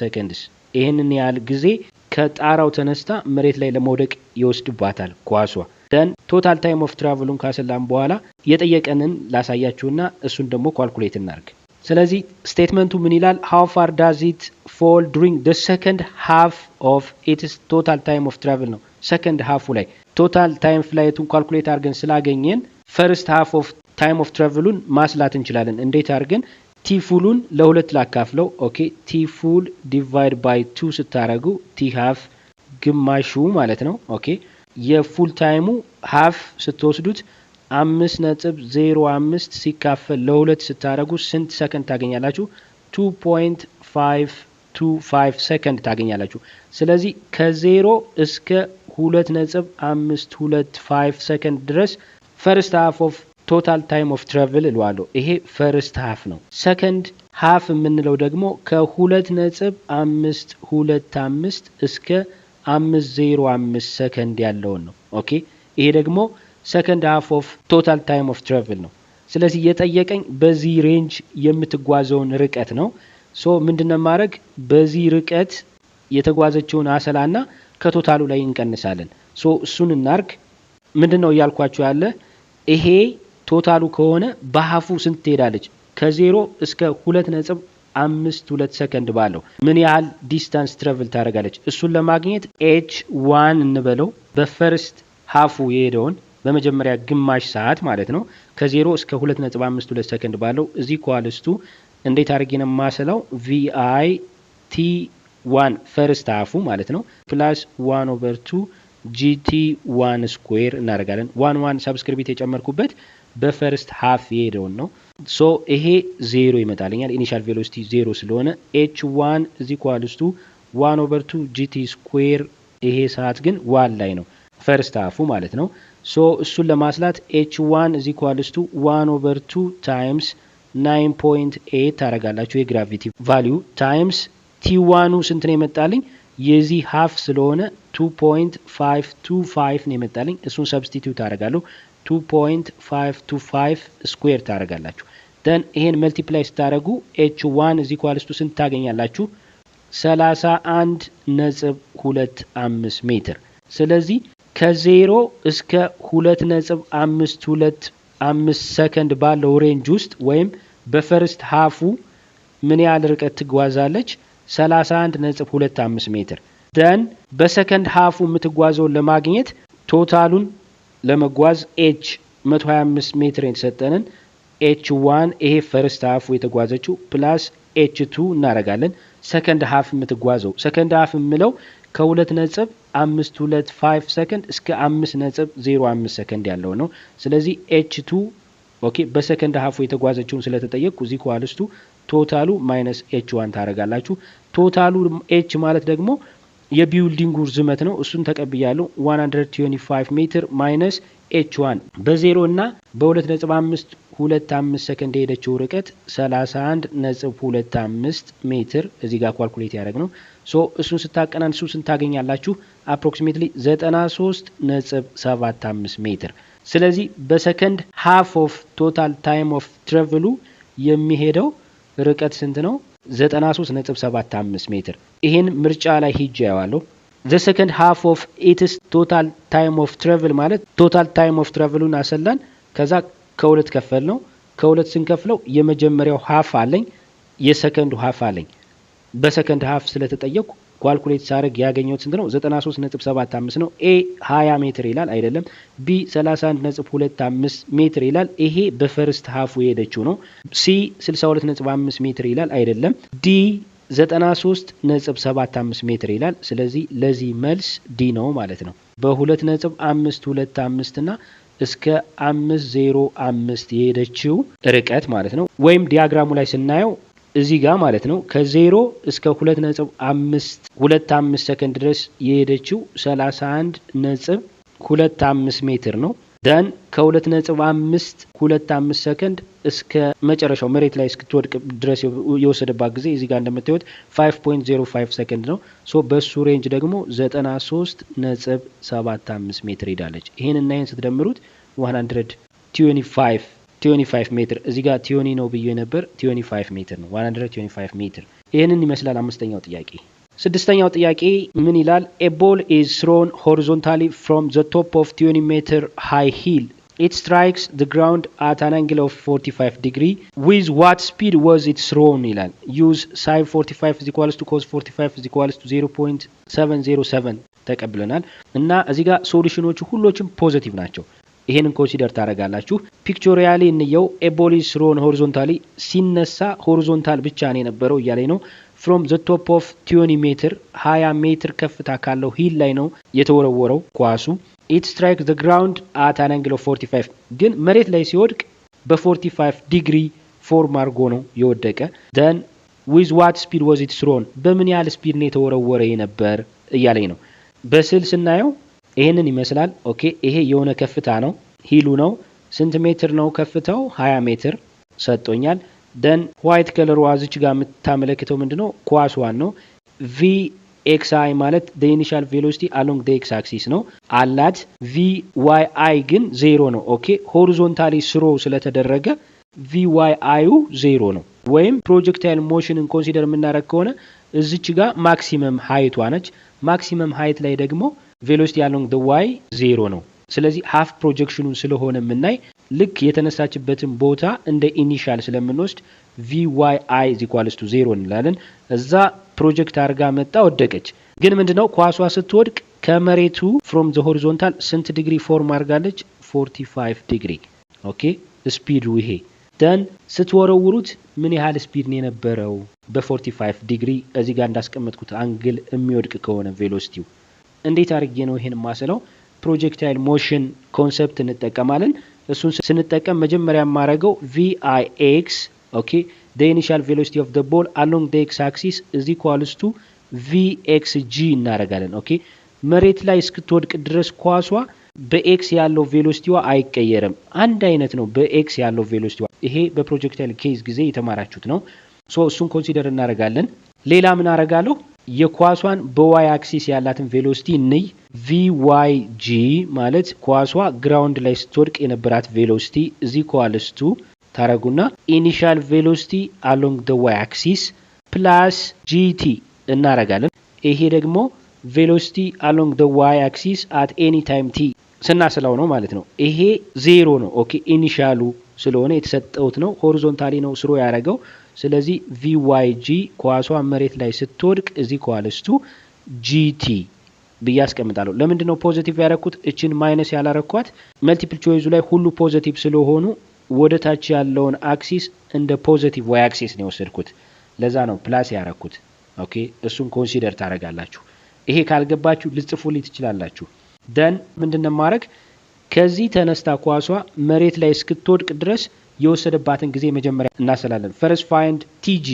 seconds። ይህንን ያህል ጊዜ ከጣራው ተነስታ መሬት ላይ ለመውደቅ ይወስድባታል ኳሷ። Then total time of travel ኡን ካሰላም በኋላ የጠየቀንን ላሳያችሁና እሱን ደግሞ calculate እናርግ። ስለዚህ statement ኡ ምን ይላል? How far does it fall during the second half of its total time of travel ነው። Second half ኡ ላይ total time flight ኡን calculate አድርገን ስላገኘን first half of time of travel ኡን ማስላት እንችላለን። እንዴት አድርገን? T full ኡን ለሁለት ላካፍለው። Okay, t full divide by 2 ስታረጉ t half ግማሹ ማለት ነው። Okay, የ full time ኡ half ስትወስዱት 5.05 ሲካፈል ለሁለት ስታረጉ ስንት ሰከንድ ታገኛላችሁ? 2.525 ሰከንድ ታገኛላችሁ። ስለዚህ ከ0 እስከ 2.525 ሰከንድ ድረስ first half of total time of travel እለዋለሁ። ይሄ first half ነው። Second half የምንለው ደግሞ ከ2.525 እስከ 505 ሰከንድ ያለውን ነው። Okay, ይሄ ደግሞ second half of total time of travel ነው። ስለዚህ የጠየቀኝ በዚህ range የምትጓዘውን ርቀት ነው። So ምንድነው ማድረግ? በዚህ ርቀት የተጓዘችውን አሰላና ከ total ኡ ላይ እንቀንሳለን። So እሱን እናርግ። ምንድን ነው እያልኳችሁ ያለ? ይሄ total ኡ ከሆነ በ half ኡ ስንት ትሄዳለች? ከ0 እስከ 2.52 ሰከንድ ባለው ምን ያህል distance travel ታደርጋለች? እሱን ለማግኘት h one እንበለው፣ በ first half ኡ የሄደውን በመጀመሪያ ግማሽ ሰዓት ማለት ነው። ከ0 እስከ 2.52 ሰከንድ ባለው is equals to እንዴት አድርጌ ነው የማሰላው? VI t one first half ኡ ማለት ነው plus 1 over 2 gt one square እናደርጋለን። One one subscript የጨመርኩበት በ first half የሄደውን ነው። So ይሄ 0 ይመጣልኛል። Initial velocity 0 ስለሆነ h one is equals to 1 over 2 gt square። ይሄ ሰዓት ግን one ላይ ነው፣ first half ኡ ማለት ነው። So እሱን ለማስላት h one is equals to 1 over 2 times 9.8 ታደርጋላችሁ የ gravity value times t one ኡ ስንት ነው የመጣልኝ? የዚህ half ስለሆነ 2.525 ነው የመጣልኝ። እሱን substitute ታደርጋለሁ። 2.525 square ታደርጋላችሁ። Then ይሄን multiply ስታደርጉ h one is equals to ስንት ታገኛላችሁ? 31.25 ሜትር። ስለዚህ ከ0 እስከ 2.525 ሰከንድ ባለው range ውስጥ ወይም በ first half ኡ ምን ያህል ርቀት ትጓዛለች? 31.25 ሜትር። Then በ second half ኡ የምትጓዘውን ለማግኘት total ኡን ለመጓዝ h 125 ሜትር የተሰጠንን h one ይሄ first half ኡ የተጓዘችው plus h two እናደርጋለን። Second half የምትጓዘው፣ second half የምለው ከ2.525 ሰከንድ እስከ 5.05 ሰከንድ ያለው ነው። ስለዚህ h two, okay, በ second half ኡ የተጓዘችውን ስለተጠየቅኩ is equals to Total ኡ minus h one ታደርጋላችሁ። Total ኡ h ማለት ደግሞ የ building ኡ ርዝመት ነው። እሱን ተቀብያለሁ። 125 ሜትር minus h one፣ በዜሮ እና በ2.525 ሰከንድ የሄደችው ርቀት 31.25 ሜትር እዚህ ጋር calculate ያደረግ ነው። So እሱን ስታቀናንሱ ስንት ታገኛላችሁ? Approximately 93.75 ሜትር። ስለዚህ በሰከንድ half of total time of travel ኡ የሚሄደው ርቀት ስንት ነው? 93.75 ሜትር። ይሄን ምርጫ ላይ ሂጄ አየዋለሁ። The second half of its total time of travel ማለት total time of travel ኡን አሰላን። ከዛ ከሁለት ከፈል ነው። ከሁለት ስንከፍለው የመጀመሪያው half አለኝ፣ የሰከንዱ half አለኝ። በ second half ስለተጠየቁ calculate ሳደርግ ያገኘሁት ስንት ነው? 93.75 ነው። A 20 ሜትር ይላል፣ አይደለም። B 31.25 ሜትር ይላል። ይሄ በ first half ኡ የሄደችው ነው። C 62.5 ሜትር ይላል፣ አይደለም። D 93.75 ሜትር ይላል። ስለዚህ ለዚህ መልስ D ነው ማለት ነው። በ2.525 እና እስከ 505 የሄደችው ርቀት ማለት ነው። ወይም diagram ኡ ላይ ስናየው እዚህ ጋር ማለት ነው፣ ከዜሮ እስከ 2.525 ሰከንድ ድረስ የሄደችው 31.25 ሜትር ነው። Then ከ2.525 ሰከንድ እስከ መጨረሻው መሬት ላይ እስክትወድቅ ድረስ የወሰደባት ጊዜ እዚህ ጋር እንደምታዩት 5.05 ሰከንድ ነው። So በሱ range ደግሞ 93.75 ሜትር ሄዳለች። ይህን እና ይህን ስትደምሩት 125 25 ሜትር፣ እዚህ ጋር 20 ነው ብዬ ነበር። 25 ሜትር ነው፣ 125 ሜትር። ይህንን ይመስላል አምስተኛው ጥያቄ። ስድስተኛው ጥያቄ ምን ይላል? A ball is thrown horizontally from the top of 20 meter high hill. It strikes the ground at an angle of 45 degree. With what speed was it thrown ይላል። Use sine 45 is equals to cos 45 is equals to 0.707 ተቀብለናል እና እዚህ ጋር solution ኖቹ ሁሎችም positive ናቸው። ይሄንን consider ታደርጋላችሁ። Pictorially እንየው። A ball is thrown horizontally፣ ሲነሳ horizontal ብቻ ነው የነበረው እያለኝ ነው። From the top of 20 ሜትር፣ 20 ሜትር ከፍታ ካለው hill ላይ ነው የተወረወረው ኳሱ። It strike the ground at an angle of 45፣ ግን መሬት ላይ ሲወድቅ በ45 degree form አድርጎ ነው የወደቀ። Then with what speed was it thrown፣ በምን ያህል speed ነው የተወረወረ የነበር እያለኝ ነው። በስዕል ስናየው ይሄንን ይመስላል። Okay፣ ይሄ የሆነ ከፍታ ነው፣ hill ኡ ነው። ስንት ሜትር ነው ከፍታው? 20 ሜትር ሰጥቶኛል። Then white color ዋ እዚች ጋር የምታመለክተው ምንድነው? ኳስዋን ነው። V x i ማለት initial velocity along the x axis ነው አላት። V y i ግን ዜሮ ነው። Okay፣ horizontally throw ስለተደረገ V y i ዩ ዜሮ ነው። ወይም projectile motion ን consider የምናደርግ ከሆነ እዚች ጋር maximum height ቷ ነች። Maximum height ላይ ደግሞ velocity along the y ዜሮ ነው። ስለዚህ half projection ኑን ስለሆነ የምናይ ልክ የተነሳችበትን ቦታ እንደ initial ስለምንወስድ V y i is equals to zero እንላለን። እዛ ፕሮጀክት አድርጋ መጣ ወደቀች። ግን ምንድነው፣ ኳሷ ስትወድቅ ከመሬቱ from the horizontal ስንት degree form አድርጋለች? 45 degree። Okay፣ speed ኡ ይሄ። Then ስትወረውሩት ምን ያህል speed ነው የነበረው? በ45 ዲግሪ እዚህ ጋር እንዳስቀመጥኩት angle የሚወድቅ ከሆነ velocity ው እንዴት አድርጌ ነው ይሄን ማስለው? Projectile motion concept እንጠቀማለን። እሱን ስንጠቀም መጀመሪያ የማደርገው V i x, okay, the initial velocity of the ball along the x axis is equals to v x g እናደርጋለን። Okay፣ መሬት ላይ እስክትወድቅ ድረስ ኳሷ በ x ያለው velocity ዋ አይቀየርም። አንድ አይነት ነው በ x ያለው velocity ዋ። ይሄ በ projectile case ጊዜ የተማራችሁት ነው። So እሱን consider እናደርጋለን። ሌላ ምን አደርጋለሁ? የኳሷን በ y axis ያላትን velocity እንይ። V y g ማለት ኳሷ ground ላይ ስትወድቅ የነበራት velocity is equals to ታረጉና initial velocity along the y axis plus gt እናረጋለን። ይሄ ደግሞ velocity along the y axis at any time t ስናስላው ነው ማለት ነው። ይሄ ዜሮ ነው። Okay፣ initial ኡ ስለሆነ የተሰጠውት ነው። Horizontally ነው throw ያደረገው። ስለዚህ V y g ኳሷ መሬት ላይ ስትወድቅ is equals to gt ብዬ አስቀምጣለሁ። ለምንድን ነው positive ያረኩት? እችን minus ያላረኳት? Multiple choice ኡ ላይ ሁሉ positive ስለሆኑ ወደ ታች ያለውን axis እንደ positive y axis ነው የወሰድኩት። ለዛ ነው plus ያረኩት። Okay፣ እሱን consider ታደርጋላችሁ። ይሄ ካልገባችሁ ልትጽፉልኝ ትችላላችሁ። Then ምንድን ነው ማድረግ፣ ከዚህ ተነስታ ኳሷ መሬት ላይ እስክትወድቅ ድረስ የወሰደባትን ጊዜ መጀመሪያ እናሰላለን። First find tg,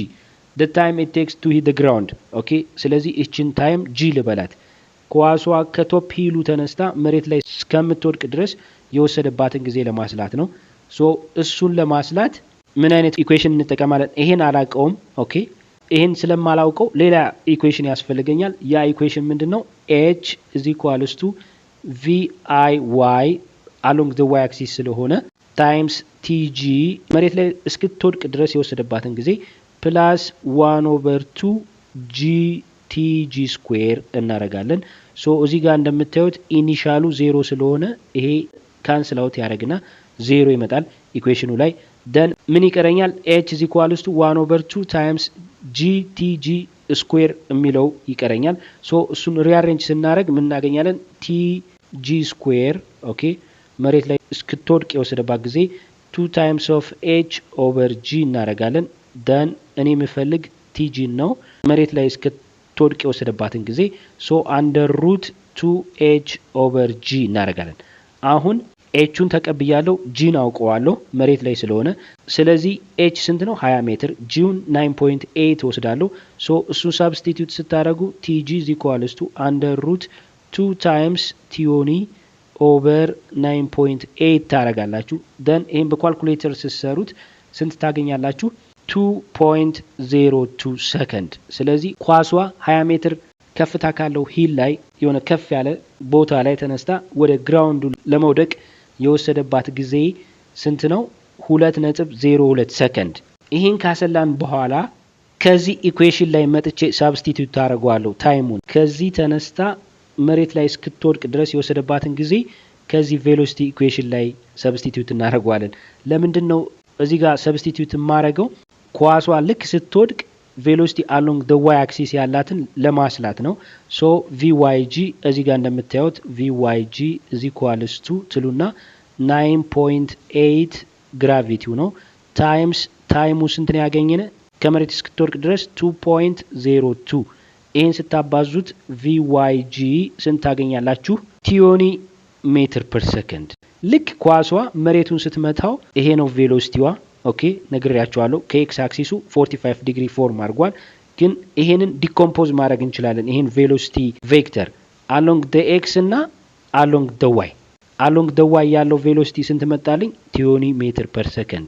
the time it takes to hit the ground, okay። ስለዚህ እችን time g ልበላት። ኳሷ ከ top hill ኡ ተነስታ መሬት ላይ እስከምትወድቅ ድረስ የወሰደባትን ጊዜ ለማስላት ነው። So እሱን ለማስላት ምን አይነት equation እንጠቀማለን? ይሄን አላውቀውም። Okay፣ ይሄን ስለማላውቀው ሌላ equation ያስፈልገኛል። ያ equation ምንድን ነው? H is equals to V I y along the y axis ስለሆነ times tg መሬት ላይ እስክትወድቅ ድረስ የወሰደባትን ጊዜ plus one over two g tg square እናደርጋለን። So እዚህ ጋር እንደምታዩት initial ኡ ዜሮ ስለሆነ ይሄ cancel out ያደርግና ዜሮ ይመጣል equation ኑ ላይ። Then ምን ይቀረኛል? H is equals to one over two times g tg square የሚለው ይቀረኛል። So እሱን rearrange ስናደርግ ምን እናገኛለን? Tg square, okay፣ መሬት ላይ እስክትወድቅ የወሰደባት ጊዜ two times of h over g እናደርጋለን። Then እኔ የምፈልግ tg ነው፣ መሬት ላይ እስክትወድቅ የወሰደባትን ጊዜ። So under root two h over g እናደርጋለን። አሁን h ኡን ተቀብያለሁ፣ g ን አውቀዋለሁ መሬት ላይ ስለሆነ። ስለዚህ h ስንት ነው? 20 ሜትር። g ውን 9.8 ወስዳለሁ። So እሱን substitute ስታደረጉ tg is equals to under root two times 20 over 9.8 ታደረጋላችሁ። Then ይህን በኳልኩሌተር ስትሰሩት ስንት ታገኛላችሁ? 2.02 ሰከንድ። ስለዚህ ኳሷ 20 ሜትር ከፍታ ካለው hill ላይ፣ የሆነ ከፍ ያለ ቦታ ላይ ተነስታ ወደ ground ኡ ለመውደቅ የወሰደባት ጊዜ ስንት ነው? 2.02 ሰከንድ። ይህን ካሰላን በኋላ ከዚህ equation ላይ መጥቼ substitute ታደርገዋለሁ time ኡን። ከዚህ ተነስታ መሬት ላይ እስክትወድቅ ድረስ የወሰደባትን ጊዜ ከዚህ velocity equation ላይ substitute እናደርገዋለን። ለምንድን ነው እዚህ ጋር substitute የማደርገው? ኳሷ ልክ ስትወድቅ velocity along the y axis ያላትን ለማስላት ነው። So vyg እዚህ ጋር እንደምታዩት vyg is equals to ትሉና 9.8 gravity ው ነው times time ኡ ስንት ነው ያገኘነ? ከመሬት እስክትወድቅ ድረስ 2.02። ይህን ስታባዙት vyg ስንት ታገኛላችሁ? 20 meter per second። ልክ ኳሷ መሬቱን ስትመታው ይሄ ነው velocity ዋ። Okay፣ ነግሬያችኋለሁ። ከ x axis ኡ 45 degree form አድርጓል። ግን ይሄንን decompose ማድረግ እንችላለን። ይሄን velocity vector along the x እና along the y። Along the y ያለው velocity ስንት መጣልኝ? 20 meter per second።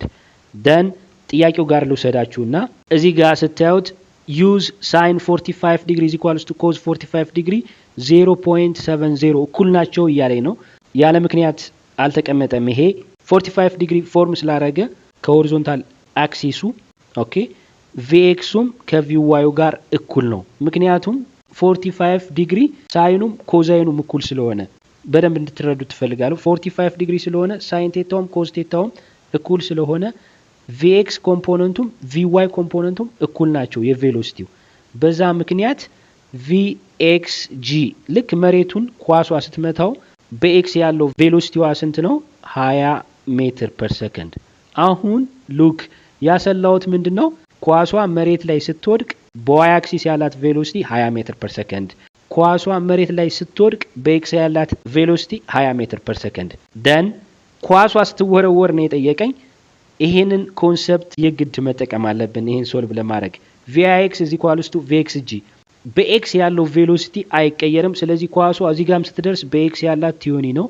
Then ጥያቄው ጋር ልውሰዳችሁና እዚህ ጋር ስታዩት use sine 45 degree equals to cos 45 ዲግሪ 0.70 እኩል ናቸው እያለኝ ነው። ያለ ምክንያት አልተቀመጠም። ይሄ 45 degree form ስላረገ ከ horizontal axis ኡ፣ okay፣ Vx ኡም ከ Vy ኡ ጋር እኩል ነው። ምክንያቱም 45 degree sine ኑም cosine ኑም እኩል ስለሆነ፣ በደንብ እንድትረዱ ትፈልጋለሁ። 45 ዲግሪ ስለሆነ sine theta ውም cos theta ውም እኩል ስለሆነ Vx component ኡም Vy component ኡም እኩል ናቸው የ velocity ው። በዛ ምክንያት Vxg ልክ መሬቱን ኳሷ ስትመታው በ x ያለው velocity ዋ ስንት ነው? 20 meter per second። አሁን look፣ ያሰላሁት ምንድን ነው? ኳሷ መሬት ላይ ስትወድቅ በ y axis ያላት velocity 20 meter per second፣ ኳሷ መሬት ላይ ስትወድቅ በ x ያላት velocity 20 meter per second። Then ኳሷ ስትወረወር ነው የጠየቀኝ። ይሄንን concept የግድ መጠቀም አለብን ይሄን solve ለማድረግ። Vix is equals to Vxg፣ በ x ያለው velocity አይቀየርም። ስለዚህ ኳሷ እዚህ ጋም ስትደርስ በ x ያላት 20 ነው፣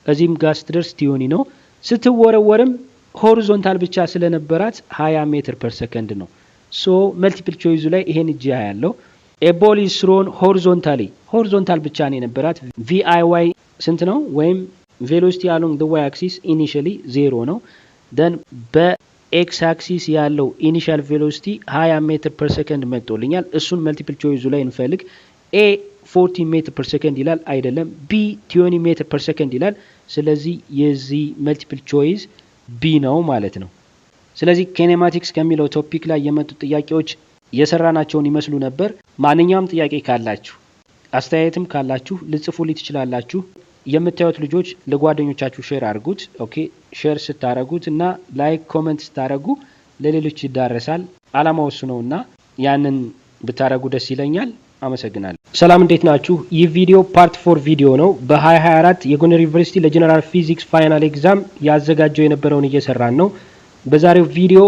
እዚህም ጋር ስትደርስ 20 ነው። ስትወረወርም horizontal ብቻ ስለነበራት 20 meter per second ነው። So multiple choice ኡ ላይ ይሄን እጅ ያለው a ball is thrown horizontally፣ horizontal ብቻ ነው የነበራት። Viy ስንት ነው? ወይም velocity along the y axis initially zero ነው። Then በ x axis ያለው initial velocity 20 meter per second መጥቶልኛል። እሱን multiple choice ኡ ላይ እንፈልግ። A 40 meter per second ይላል፣ አይደለም። B 20 meter per second ይላል። ስለዚህ የዚህ multiple choice B ነው ማለት ነው። ስለዚህ kinematics ከሚለው topic ላይ የመጡ ጥያቄዎች የሰራናቸውን ይመስሉ ነበር። ማንኛውም ጥያቄ ካላችሁ፣ አስተያየትም ካላችሁ ልትጽፉልኝ ትችላላችሁ። የምታዩት ልጆች ለጓደኞቻችሁ share አድርጉት። Okay፣ share ስታረጉት እና like comment ስታረጉ ለሌሎች ይዳረሳል። አላማው እሱ ነው እና ያንን ብታረጉ ደስ ይለኛል። አመሰግናለሁ። ሰላም፣ እንዴት ናችሁ? ይህ ቪዲዮ part 4 ቪዲዮ ነው። በ2024 የጎንደር ዩኒቨርሲቲ ለ general physics final exam ያዘጋጀው የነበረውን እየሰራን ነው። በዛሬው ቪዲዮ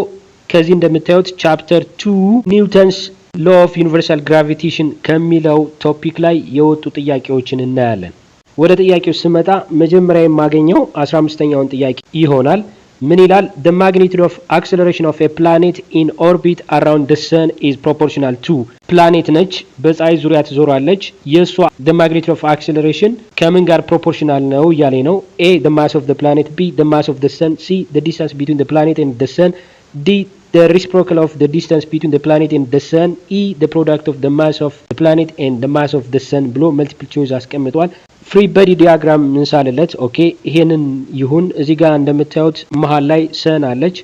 ከዚህ እንደምታዩት chapter 2 Newton's law of universal gravitation ከሚለው topic ላይ የወጡ ጥያቄዎችን እናያለን። ወደ ጥያቄው ስመጣ መጀመሪያ የማገኘው 15ኛውን ጥያቄ ይሆናል። ምን ይላል? The magnitude of acceleration of a planet in orbit around the sun is proportional to። ፕላኔት ነች፣ በፀሐይ ዙሪያ ትዞራለች። የእሷ the magnitude of acceleration ከምን ጋር proportional ነው እያለኝ ነው። A, the mass of the planet፣ B, the mass of the sun፣ C, the distance between the planet and the sun፣ D, the reciprocal of the distance between the planet and the sun፣ E, the product of the mass of the planet and the mass of the sun ብሎ multiple choice አስቀምጧል። Free body diagram እንሳልለት። Okay፣ ይሄንን ይሁን። እዚህ ጋር እንደምታዩት መሀል ላይ sun አለች።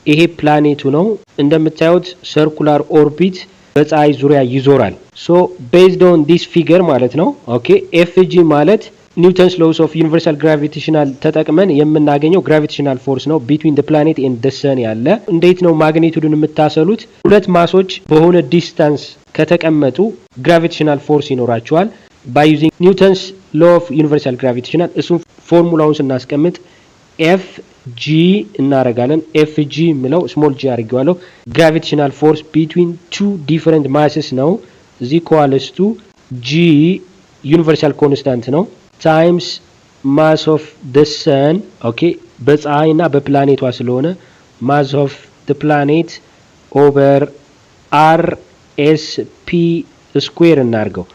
ይሄ ፕላኔቱ ነው። እንደምታዩት circular orbit በፀሐይ ዙሪያ ይዞራል። So based on this figure ማለት ነው። Okay, Fg ማለት Newton's laws of universal gravitational ተጠቅመን የምናገኘው gravitational force ነው between the planet and the sun ያለ። እንዴት ነው magnitude ን የምታሰሉት? ሁለት mass ኦች በሆነ distance ከተቀመጡ gravitational force ይኖራቸዋል። By using Newton's law of universal gravitational እሱም ፎርሙላውን ስናስቀምጥ Fg እናረጋለን። Fg የምለው small g አድርጌዋለሁ። Gravitational force between two different masses ነው። is equals to G universal constant ነው times mass of the sun፣ okay፣ በፀሐይና በፕላኔቷ ስለሆነ mass of the planet over RSP square እናርገው።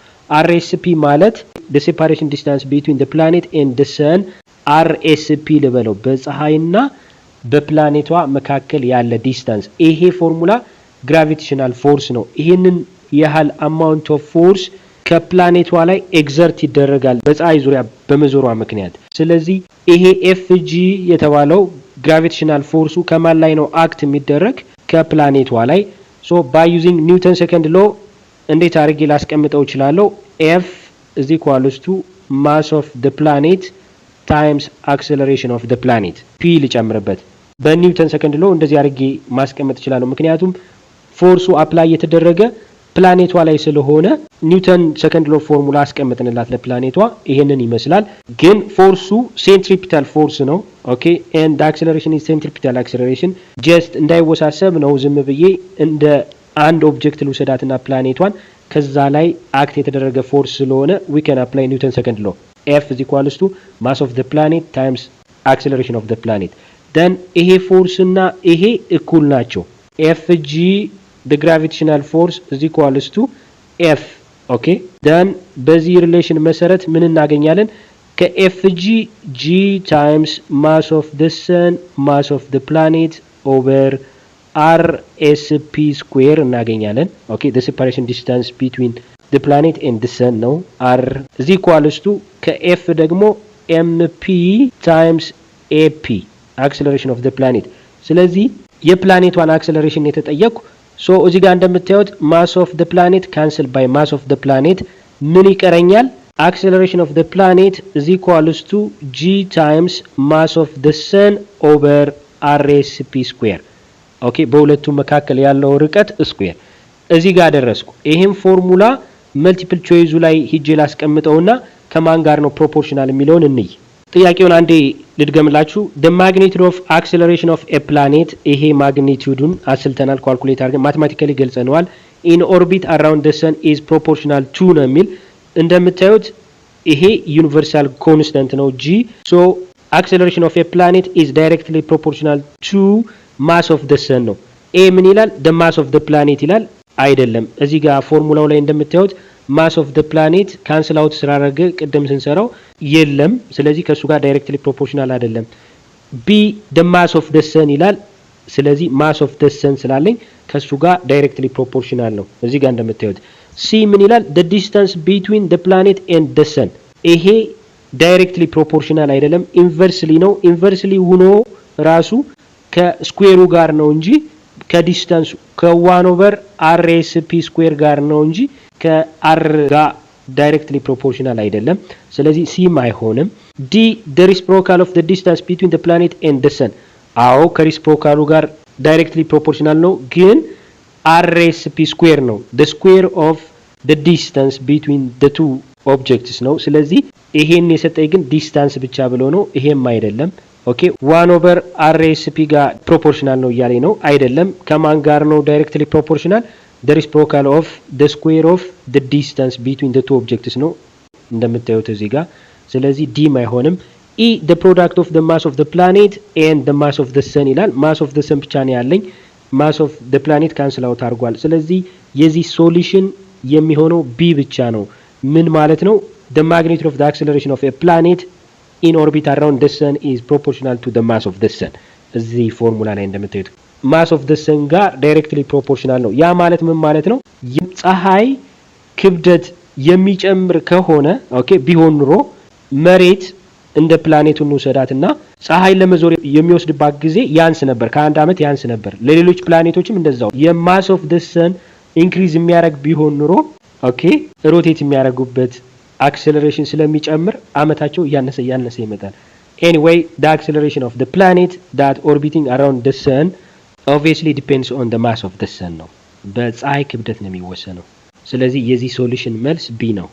RSP ማለት the separation distance between the planet and the sun RSP ልበለው፣ በፀሐይና በፕላኔቷ መካከል ያለ distance። ይሄ formula gravitational force ነው። ይሄንን ያህል amount of force ከፕላኔቷ ላይ exert ይደረጋል በፀሐይ ዙሪያ በመዞሯ ምክንያት። ስለዚህ ይሄ Fg የተባለው gravitational force ኡ ከማን ላይ ነው act የሚደረግ? ከፕላኔቷ ላይ። So by using Newton second law እንዴት አድርጌ ላስቀምጠው እችላለሁ? F is equals to mass of the planet times acceleration of the planet P ልጨምርበት። በ Newton second law እንደዚህ አድርጌ ማስቀመጥ እችላለሁ። ምክንያቱም force ኡ apply የተደረገ ፕላኔቷ ላይ ስለሆነ Newton second law formula አስቀምጥንላት ለፕላኔቷ ይሄንን ይመስላል። ግን force ኡ centripetal force ነው። Okay, and acceleration is centripetal acceleration። Just እንዳይወሳሰብ ነው ዝም ብዬ እንደ አንድ object ልውሰዳትና ፕላኔቷን ከዛ ላይ act የተደረገ force ስለሆነ we can apply Newton second law: F is equals to mass of the planet times acceleration of the planet። Then ይሄ force እና ይሄ እኩል ናቸው። Fg, the gravitational force, is equals to F። Okay, then በዚህ relation መሰረት ምን እናገኛለን? ከ Fg G times mass of the sun, mass of the planet over RSP square እናገኛለን። Okay, the separation distance between the planet and the sun ነው። R is equals to ከ F ደግሞ mp times ap, acceleration of the planet። ስለዚህ የፕላኔቷን acceleration የተጠየቅኩ። So እዚህ ጋር እንደምታዩት mass of the planet cancel by mass of the planet። ምን ይቀረኛል? Acceleration of the planet is equals to G times mass of the sun over RSP square። Okay፣ በሁለቱ መካከል ያለው ርቀት square። እዚህ ጋር ደረስኩ። ይህም formula multiple choice ኡ ላይ ሂጄ ላስቀምጠውና ከማን ጋር ነው proportional የሚለውን እንይ። ጥያቄውን አንዴ ልድገምላችሁ። The magnitude of acceleration of a planet፣ ይሄ magnitude ኡን አስልተናል፣ calculate አድርገን mathematically ገልጸነዋል። In orbit around the sun is proportional to ነው የሚል። እንደምታዩት ይሄ universal constant ነው G። So acceleration of a planet is directly proportional to mass of the sun ነው። A ምን ይላል? The mass of the planet ይላል። አይደለም። እዚህ ጋር ፎርሙላው ላይ እንደምታዩት mass of the planet cancel out ስላደረገ ቅድም ስንሰራው የለም። ስለዚህ ከእሱ ጋር directly proportional አይደለም። B, the mass of the sun ይላል። ስለዚህ mass of the sun ስላለኝ ከእሱ ጋር directly proportional ነው። እዚህ ጋር እንደምታዩት C ምን ይላል? The distance between the planet and the sun። ይሄ directly proportional አይደለም፣ inversely ነው። Inversely ሆኖ ራሱ ከ square ኡ ጋር ነው እንጂ ከ distance ኡ ከ one over RSP square ጋር ነው እንጂ ከ R ጋር directly proportional አይደለም። ስለዚህ C ም አይሆንም። D, the reciprocal of the distance between the planet and the sun። አዎ፣ ከ reciprocal ኡ ጋር directly proportional ነው፣ ግን RSP square ነው፣ the square of the distance between the two objects ነው። ስለዚህ ይሄን የሰጠኝ ግን distance ብቻ ብሎ ነው። ይሄም አይደለም። Okay, one over RSP ጋር proportional ነው እያለኝ ነው። አይደለም። ከማን ጋር ነው directly proportional? The reciprocal of the square of the distance between the two objects ነው እንደምታዩት እዚህ ጋር። ስለዚህ D ም አይሆንም። E, the product of the mass of the planet and the mass of the sun ይላል። Mass of the sun ብቻ ነው ያለኝ። Mass of the planet cancel out አድርጓል። ስለዚህ የዚህ solution የሚሆነው B ብቻ ነው። ምን ማለት ነው? The magnitude of the acceleration of a planet in orbit around the sun is proportional to the mass of the sun። እዚህ ፎርሙላ ላይ እንደምታዩት mass of the sun ጋር directly proportional ነው። ያ ማለት ምን ማለት ነው? ፀሐይ ክብደት የሚጨምር ከሆነ፣ okay፣ ቢሆን ኑሮ መሬት እንደ ፕላኔቱ እንውሰዳትና ፀሐይን ለመዞር የሚወስድባት ጊዜ ያንስ ነበር፣ ከአንድ ዓመት ያንስ ነበር። ለሌሎች ፕላኔቶችም እንደዛው የ mass of the sun increase የሚያደርግ ቢሆን ኑሮ፣ okay፣ rotate የሚያደርጉበት acceleration ስለሚጨምር አመታቸው እያነሰ እያነሰ ይመጣል። Anyway, the acceleration of the planet that orbiting around the sun obviously depends on the mass of the sun ነው። በፀሐይ ክብደት ነው የሚወሰነው። ስለዚህ የዚህ solution መልስ B ነው።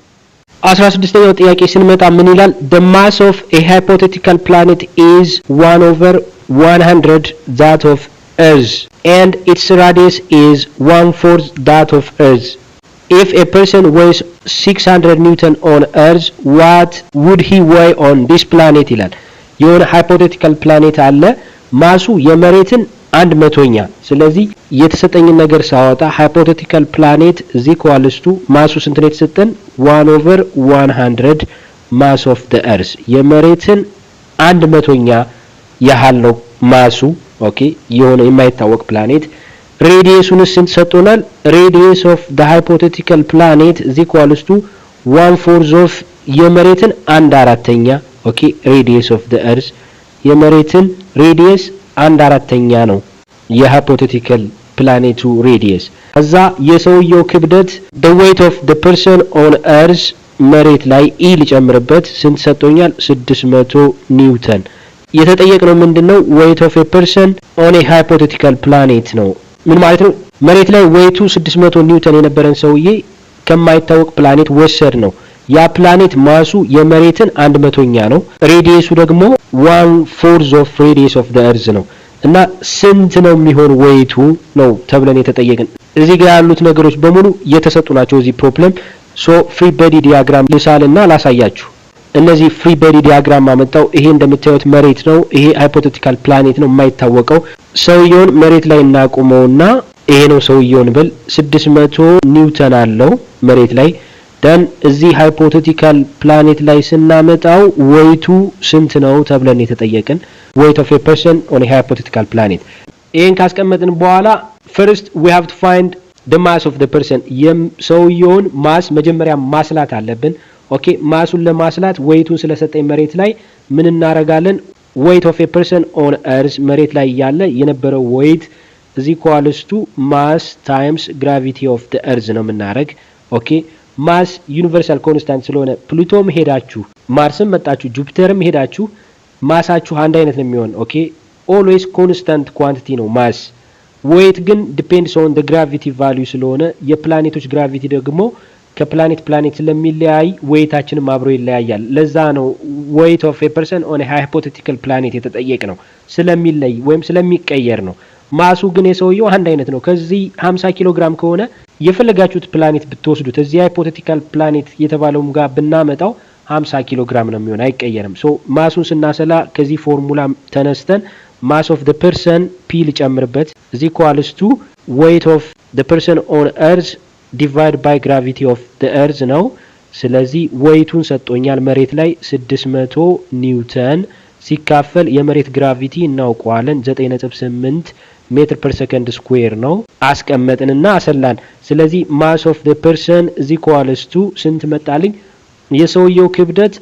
16ኛው ጥያቄ ስንመጣ ምን ይላል? The mass of a hypothetical planet is 1 over 100 that of Earth and its radius is one fourth that of Earth. If a person weighs 600 newton on Earth, what would he weigh on this planet ይላል። የሆነ hypothetical planet አለ፣ mass ኡ የመሬትን 100ኛ። ስለዚህ የተሰጠኝን ነገር ሳወጣ hypothetical planet is equals to mass ኡ ስንት ነው የተሰጠን? One over 100 mass of the Earth፣ የመሬትን 100ኛ ያህል ነው mass ኡ። Okay፣ የሆነ የማይታወቅ ፕላኔት radius ኡን ስንት ሰጥቶናል? Radius of the hypothetical planet is equals to one fourth of የመሬትን አንድ አራተኛ። Okay, radius of the Earth የመሬትን radius አንድ አራተኛ ነው የ hypothetical ፕላኔቱ radius። ከዛ የሰውየው ክብደት፣ the weight of the person on Earth፣ መሬት ላይ E ሊጨምርበት ስንት ሰጥቶኛል? 600 ኒውተን። የተጠየቅነው ምንድነው? Weight of a person on a hypothetical planet ነው። ምን ማለት ነው? መሬት ላይ weight ኡ 600 ኒውተን የነበረን ሰውዬ ከማይታወቅ ፕላኔት ወሰድነው። ያ ፕላኔት mass ኡ የመሬትን 100ኛ ነው። Radius ኡ ደግሞ one fourth of radius of the Earth ነው እና ስንት ነው የሚሆን weight ኡ ነው ተብለን የተጠየቅን። እዚህ ጋር ያሉት ነገሮች በሙሉ የተሰጡ ናቸው እዚህ problem። So free body diagram ልሳልና ላሳያችሁ። እነዚህ free body diagram አመጣው። ይሄ እንደምታዩት መሬት ነው። ይሄ hypothetical planet ነው የማይታወቀው። ሰውየውን መሬት ላይ እናቁመውና ይሄ ነው ሰውየውን ብል 600 ኒውተን አለው መሬት ላይ። Then እዚህ hypothetical planet ላይ ስናመጣው weight ኡ ስንት ነው ተብለን የተጠየቅን፣ weight of a person on hypothetical planet። ይህን ካስቀመጥን በኋላ first we have to find the mass of the person። ሰውየውን mass መጀመሪያ ማስላት አለብን። Okay, mass ኡን ለማስላት weight ኡን ስለሰጠኝ መሬት ላይ ምን እናረጋለን? Weight of a person on Earth፣ መሬት ላይ እያለ የነበረው weight is equals to mass times gravity of the Earth ነው የምናደርግ። Okay, mass universal constant ስለሆነ ፕሉቶም ሄዳችሁ፣ ማርስም መጣችሁ፣ ጁፒተርም ሄዳችሁ mass ኣችሁ አንድ አይነት ነው የሚሆን። Okay, always constant quantity ነው mass። Weight ግን depends on the gravity value ስለሆነ የፕላኔቶች gravity ደግሞ ከፕላኔት ፕላኔት ስለሚለያይ weight ኣችንም አብሮ ይለያያል። ለዛ ነው weight of a person on hypothetical planet የተጠየቅነው፣ ስለሚለይ ወይም ስለሚቀየር ነው። Mass ኡ ግን የሰውየው አንድ አይነት ነው። ከዚህ 50 ኪሎ ግራም ከሆነ የፈለጋችሁት ፕላኔት ብትወስዱት እዚህ hypothetical planet የተባለውም ጋር ብናመጣው 50 ኪሎ ግራም ነው የሚሆን፣ አይቀየርም። So mass ኡን ስናሰላ ከዚህ ፎርሙላ ተነስተን mass of the person P ልጨምርበት is equals to weight of the person on Earth divide by gravity of the Earth ነው። ስለዚህ weight ኡን ሰጥቶኛል፣ መሬት ላይ 600 ኒውተን ሲካፈል የመሬት gravity እናውቀዋለን፣ 9.8 meter per second square ነው። አስቀመጥንና አሰላን። ስለዚህ mass of the person is equals to ስንት መጣልኝ? የሰውየው ክብደት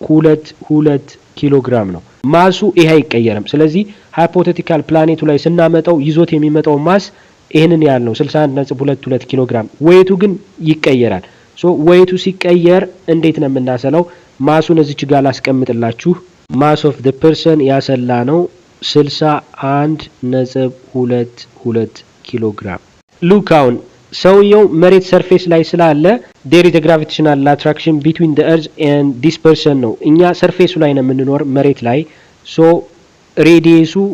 61.22 ኪሎ ግራም ነው። Mass ኡ ይሄ አይቀየርም። ስለዚህ hypothetical ፕላኔቱ ላይ ስናመጣው ይዞት የሚመጣው mass ይህንን ያህል ነው፣ 61.22 ኪሎ ግራም። Weight ኡ ግን ይቀየራል። So weight ኡ ሲቀየር እንዴት ነው የምናሰላው? Mass ኡን እዚች ጋር ላስቀምጥላችሁ። Mass of the person ያሰላነው 61.22 ኪሎ ግራም። Look፣ አሁን ሰውየው መሬት surface ላይ ስላለ there is gravitational attraction between the earth and this person ነው። እኛ surface ኡ ላይ ነው የምንኖር መሬት ላይ። So radius ኡ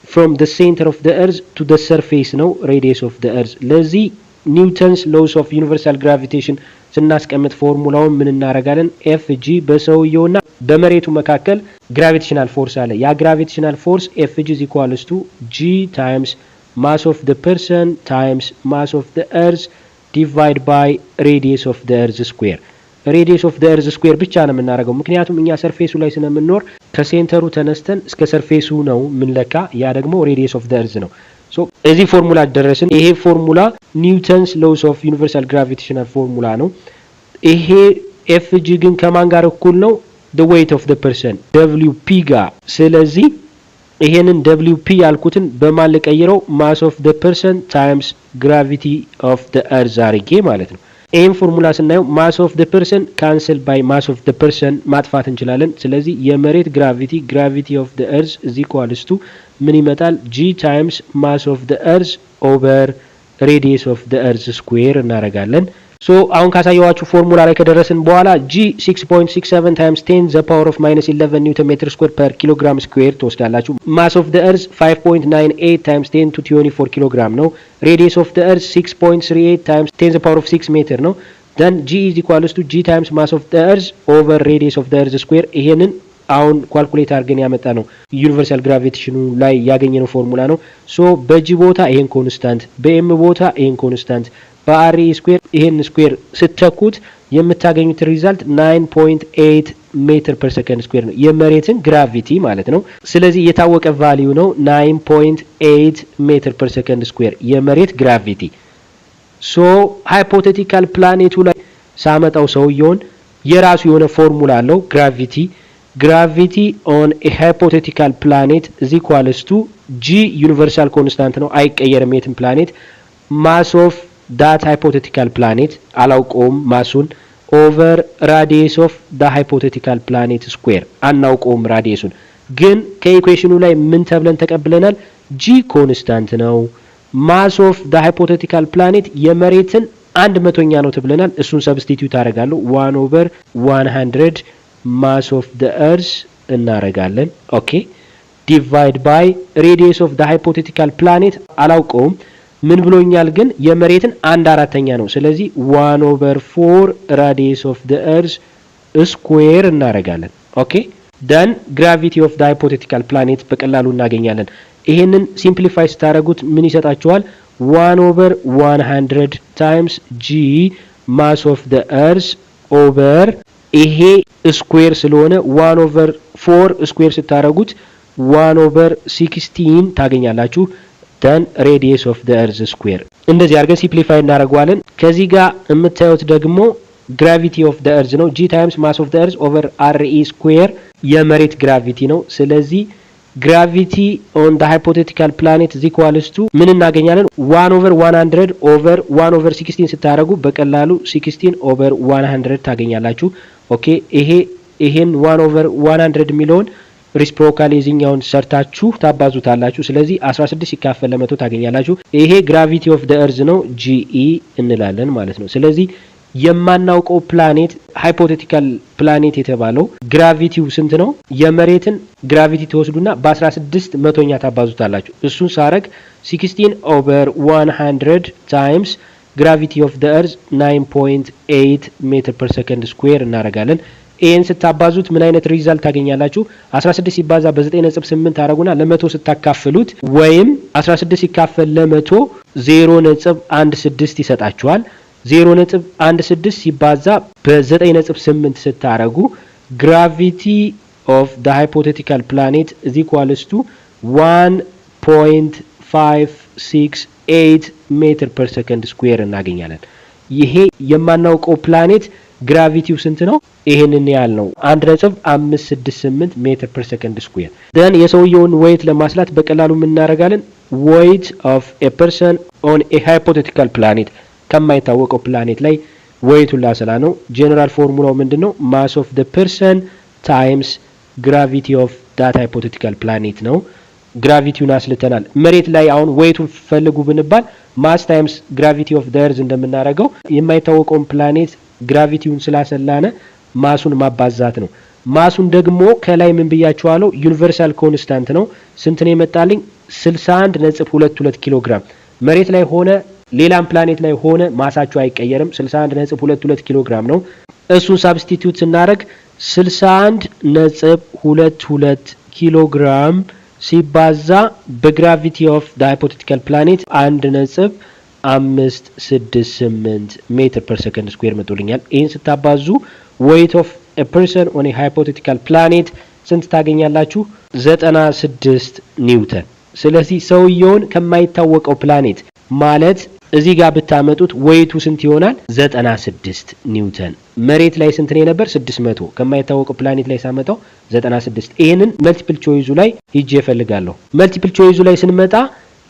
from the center of the earth to the surface ነው radius of the earth። ለዚህ Newton's laws of universal gravitation ስናስቀምጥ ፎርሙላውን ምን እናደርጋለን? Fg በሰውየውና በመሬቱ መካከል gravitational force አለ። ያ gravitational force Fg is equals to G times mass of the person times mass of the earth divide by radius of the earth square። Radius of the earth square ብቻ ነው የምናደርገው፣ ምክንያቱም እኛ surface ኡ ላይ ስለምንኖር ከ center ኡ ተነስተን እስከ surface ኡ ነው የምንለካ። ያ ደግሞ radius of the earth ነው። So እዚህ ፎርሙላ ደረስን። ይሄ formula Newton's laws of universal gravitational formula ነው። ይሄ Fg ግን ከማን ጋር እኩል ነው? The weight of the person Wp ጋር። ስለዚህ ይሄንን Wp ያልኩትን በማን ልቀይረው? Mass of the person times gravity of the earth አርጌ ማለት ነው። ይህን ፎርሙላ ስናየው mass of the person cancel by mass of the person ማጥፋት እንችላለን። ስለዚህ የመሬት gravity, gravity of the earth is equals to ምን ይመጣል? G times mass of the earth over radius of the earth square እናደርጋለን። So አሁን ካሳየዋችሁ ፎርሙላ ላይ ከደረስን በኋላ G 6.67 times 10 the power of minus 11 newton meter square per kilogram square ትወስዳላችሁ። Mass of the earth 5.98 times 10 to 24 ኪሎግራም ነው። Radius of the earth 6.38 times 10 the power of 6 ሜትር ነው። Then G is equals to G times mass of the earth over radius of the earth square። ይሄንን አሁን calculate አድርገን ያመጣነው universal gravitation ኑ ላይ ያገኘነው ፎርሙላ ነው። So በ G ቦታ ይሄን constant፣ በ m ቦታ ይሄን constant፣ በ re square ይሄን square ስተኩት የምታገኙት result 9.8 meter per second square ነው፣ የመሬትን gravity ማለት ነው። ስለዚህ የታወቀ value ነው 9.8 meter per second square የመሬት gravity። So hypothetical planet ኡ ላይ ሳመጣው ሰውየውን የራሱ የሆነ ፎርሙላ አለው። Gravity on a hypothetical planet is equals to G universal constant ነው፣ አይቀየርም የትም planet። Mass of that hypothetical planet አላውቀውም mass ኡን over radius of the hypothetical planet square፣ አናውቀውም radius ኡን። ግን ከ equation ኑ ላይ ምን ተብለን ተቀብለናል? G constant ነው። Mass of the hypothetical planet የመሬትን አንድ መቶኛ ነው ተብለናል። እሱን substitute አደርጋለሁ። 1 over 100 mass of the earth እናረጋለን። Okay, divide by radius of the hypothetical planet አላውቀውም። ምን ብሎኛል ግን? የመሬትን አንድ አራተኛ ነው። ስለዚህ 1 over 4 radius of the earth square እናረጋለን። Okay, then gravity of the hypothetical planet በቀላሉ እናገኛለን። ይሄንን simplify ስታደርጉት ምን ይሰጣችኋል? 1 over 100 times G mass of the earth over ይሄ square ስለሆነ 1 over 4 square ስታደርጉት 1 over 16 ታገኛላችሁ። Then radius of the earth square እንደዚህ አድርገን simplify እናደርገዋለን። ከዚህ ጋር የምታዩት ደግሞ gravity of the earth ነው። G times mass of the earth over re square የመሬት gravity ነው። ስለዚህ gravity on the hypothetical planet is equals to ምን እናገኛለን? 1 over 100 over 1 over 16 ስታደርጉ በቀላሉ 16 over 100 ታገኛላችሁ። Okay, ይሄ ይሄን 1 over 100 የሚለውን reciprocal የዚህኛውን ሰርታችሁ ታባዙታላችሁ። ስለዚህ 16 ሲካፈል ለመቶ ታገኛላችሁ። ይሄ gravity of the earth ነው፣ GE እንላለን ማለት ነው። ስለዚህ የማናውቀው planet hypothetical planet የተባለው gravity ው ስንት ነው? የመሬትን gravity ትወስዱና በ16 መቶኛ ታባዙታላችሁ። እሱን ሳረግ 16 over 100 times gravity of the earth 9.8 meter per second square እናደርጋለን። ይህን ስታባዙት ምን አይነት result ታገኛላችሁ? 16 ሲባዛ በ9.8 ታደረጉና ለመቶ ስታካፍሉት ወይም 16 ሲካፈል ለመቶ 0.16 ይሰጣችኋል። 0.16 ሲባዛ በ9.8 ስታረጉ gravity of the hypothetical planet is equals to 1.568 meter per second square እናገኛለን። ይሄ የማናውቀው planet gravity ው ስንት ነው? ይሄንን ያህል ነው። 1.568 meter per second square። Then የሰውየውን weight ለማስላት በቀላሉ የምናደርጋለን weight of a person on a hypothetical planet ከማይታወቀው ፕላኔት ላይ weight ኡን ላሰላ ነው። General formula ው ምንድን ነው? Mass of the person times gravity of that hypothetical planet ነው። Gravity ውን አስልተናል። መሬት ላይ አሁን weight ኡን ፈልጉ ብንባል mass times gravity of the earth እንደምናደርገው የማይታወቀውን ፕላኔት gravity ውን ስላሰላነ mass ኡን ማባዛት ነው። Mass ኡን ደግሞ ከላይ ምን ብያችኋለሁ? Universal constant ነው። ስንት ነው የመጣልኝ? 61.22 ኪሎ ግራም። መሬት ላይ ሆነ ሌላም ፕላኔት ላይ ሆነ mass ኣቸው አይቀየርም። 61.22 ኪሎ ግራም ነው። እሱን substitute ስናደርግ 61.22 ኪሎ ግራም ሲባዛ በ gravity of the hypothetical planet 1.568 meter per second square መጥቶልኛል። ይህን ስታባዙ weight of person on hypothetical planet ስንት ታገኛላችሁ? 96 ኒውተን። ስለዚህ ሰውየውን ከማይታወቀው ፕላኔት ማለት እዚህ ጋር ብታመጡት weight ኡ ስንት ይሆናል? 96 ኒውተን። መሬት ላይ ስንት ነው የነበር? 600። ከማይታወቀው ፕላኔት ላይ ሳመጣው 96። ይህንን multiple choice ኡ ላይ ሂጄ እፈልጋለሁ። Multiple choice ኡ ላይ ስንመጣ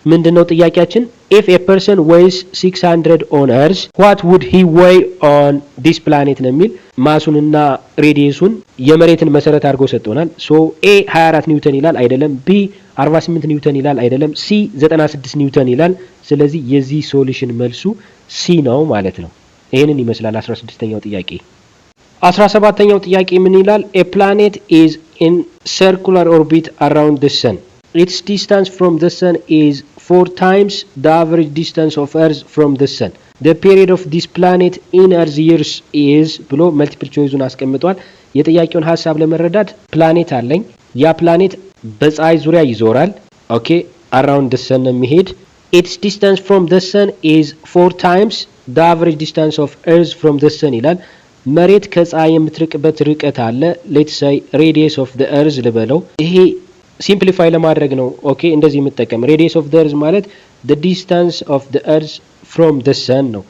ምንድነው ጥያቄያችን? If a person weighs 600 on earth, what would he weigh on this planet ነው የሚል። Mass ኡንና radius ኡን የመሬትን መሰረት አድርጎ ሰጥቶናል። So A 24 ኒውተን ይላል፣ አይደለም። B 48 ኒውተን ይላል፣ አይደለም። C 96 ኒውተን ይላል። ስለዚህ የዚህ solution መልሱ C ነው ማለት ነው። ይህንን ይመስላል 16ኛው ጥያቄ። 17ኛው ጥያቄ ምን ይላል? A planet is in circular orbit around the sun. Its distance from the sun is four times the average distance of earth from the sun. The period of this planet in earth years is ብሎ multiple choice ኡን አስቀምጧል። የጥያቄውን ሀሳብ ለመረዳት ፕላኔት አለኝ። ያ ፕላኔት በፀሐይ ዙሪያ ይዞራል። Okay, around the sun ነው የሚሄድ። Its distance from the sun is four times the average distance of earth from the sun ይላል። መሬት ከፀሐይ የምትርቅበት ርቀት አለ። Let's say radius of the earth ልበለው። ይሄ simplify ለማድረግ ነው። Okay, እንደዚህ የምጠቀም radius of the earth ማለት the distance of the earth from the sun ነው።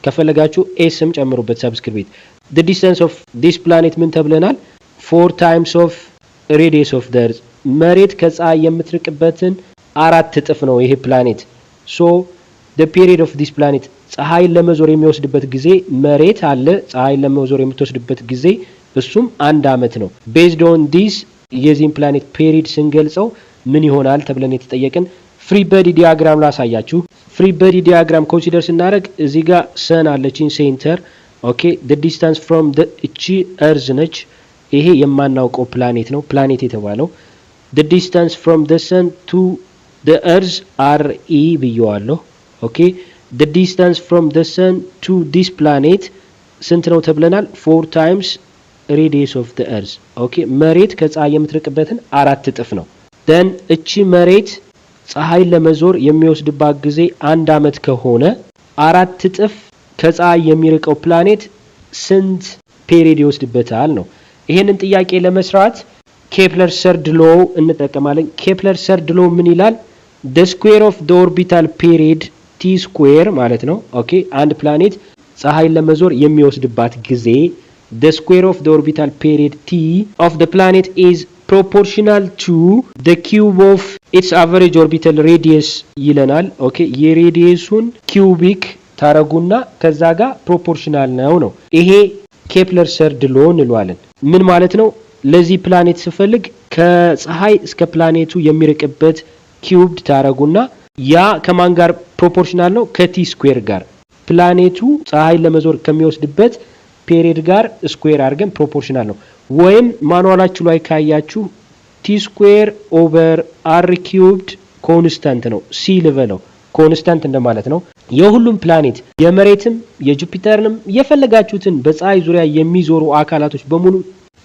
ከፈለጋችሁ s ም ጨምሩበት subscript። The distance of this planet ምን ተብለናል? Four times of radius of the earth። መሬት ከፀሐይ የምትርቅበትን አራት እጥፍ ነው ይሄ ፕላኔት። So the period of this planet፣ ፀሐይን ለመዞር የሚወስድበት ጊዜ፣ መሬት አለ ፀሐይን ለመዞር የምትወስድበት ጊዜ እሱም አንድ አመት ነው። Based on this የዚህን planet period ስንገልጸው ምን ይሆናል ተብለን የተጠየቅን free body diagram ላሳያችሁ። Free body diagram consider ስናደርግ እዚህ ጋር sun አለችኝ center። Okay, the distance from እቺ earth ነች። ይሄ የማናውቀው ፕላኔት ነው ፕላኔት የተባለው። The distance from the sun to the earth r e ብየዋለሁ። Okay, the distance from the sun to this planet ስንት ነው ተብለናል? Four times radius of the earth። Okay, መሬት ከፀሐይ የምትርቅበትን አራት እጥፍ ነው። Then እቺ መሬት ፀሐይን ለመዞር የሚወስድባት ጊዜ አንድ አመት ከሆነ አራት እጥፍ ከፀሐይ የሚርቀው ፕላኔት ስንት period ይወስድበታል ነው። ይሄንን ጥያቄ ለመስራት Kepler third law እንጠቀማለን። Kepler third law ምን ይላል? The square of the orbital period T square ማለት ነው። Okay, አንድ ፕላኔት ፀሐይን ለመዞር የሚወስድባት ጊዜ፣ the square of the orbital period T of the planet is proportional to the cube of its average orbital radius ይለናል። Okay, የ radius ኡን cubic ታረጉና ከዛ ጋር proportional ነው ነው። ይሄ Kepler third law እንለዋለን። ምን ማለት ነው? ለዚህ ፕላኔት ስፈልግ ከፀሐይ እስከ ፕላኔቱ የሚርቅበት cubed ታረጉና ያ ከማን ጋር proportional ነው? ከ T square ጋር፣ ፕላኔቱ ፀሐይን ለመዞር ከሚወስድበት period ጋር square አድርገን proportional ነው። ወይም manual ኣችሁ ላይ ካያችሁ T square over r cubed constant ነው። C ልበለው፣ constant እንደማለት ነው። የሁሉም ፕላኔት የመሬትም የጁፒተርንም የፈለጋችሁትን በፀሐይ ዙሪያ የሚዞሩ አካላቶች በሙሉ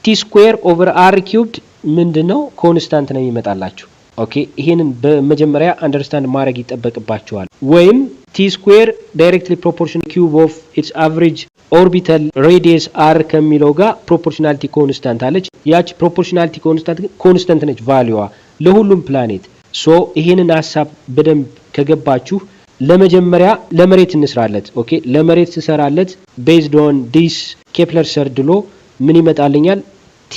T square over r cubed ምንድን ነው? Constant ነው የሚመጣላችሁ። Okay, ይሄንን በመጀመሪያ understand ማድረግ ይጠበቅባችኋል። ወይም T square directly proportion cube of its average orbital radius r ከሚለው ጋር proportionality constant አለች። ያች proportionality constant ግን constant ነች value ዋ ለሁሉም ፕላኔት። So ይሄንን ሀሳብ በደንብ ከገባችሁ ለመጀመሪያ ለመሬት እንስራለት። Okay, ለመሬት ስሰራለት based on this Kepler third law ምን ይመጣልኛል? T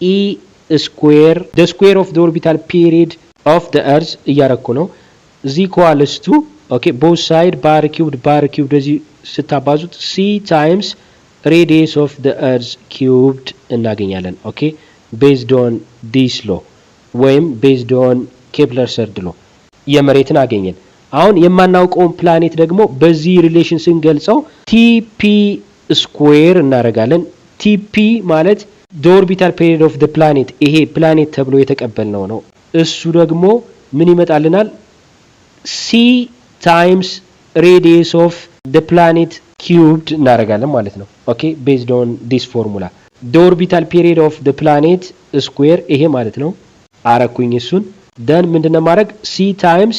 e square, the square of the orbital period of the earth እያረኩ ነው፣ is equals to, okay, both side በ r cubed በ r cubed በዚህ ስታባዙት c times radius of the earth cubed እናገኛለን። Okay, based on this law ወይም based on Kepler third law የመሬትን አገኘን። አሁን የማናውቀውን ፕላኔት ደግሞ በዚህ relation ስንገልጸው TP square እናደርጋለን። TP ማለት the orbital period of the planet፣ ይሄ ፕላኔት ተብሎ የተቀበልነው ነው። እሱ ደግሞ ምን ይመጣልናል? C times radius of the planet cubed እናደርጋለን ማለት ነው። Okay, based on this formula, the orbital period of the planet square ይሄ ማለት ነው። አረኩኝ እሱን። Then ምንድነው ማድረግ? C times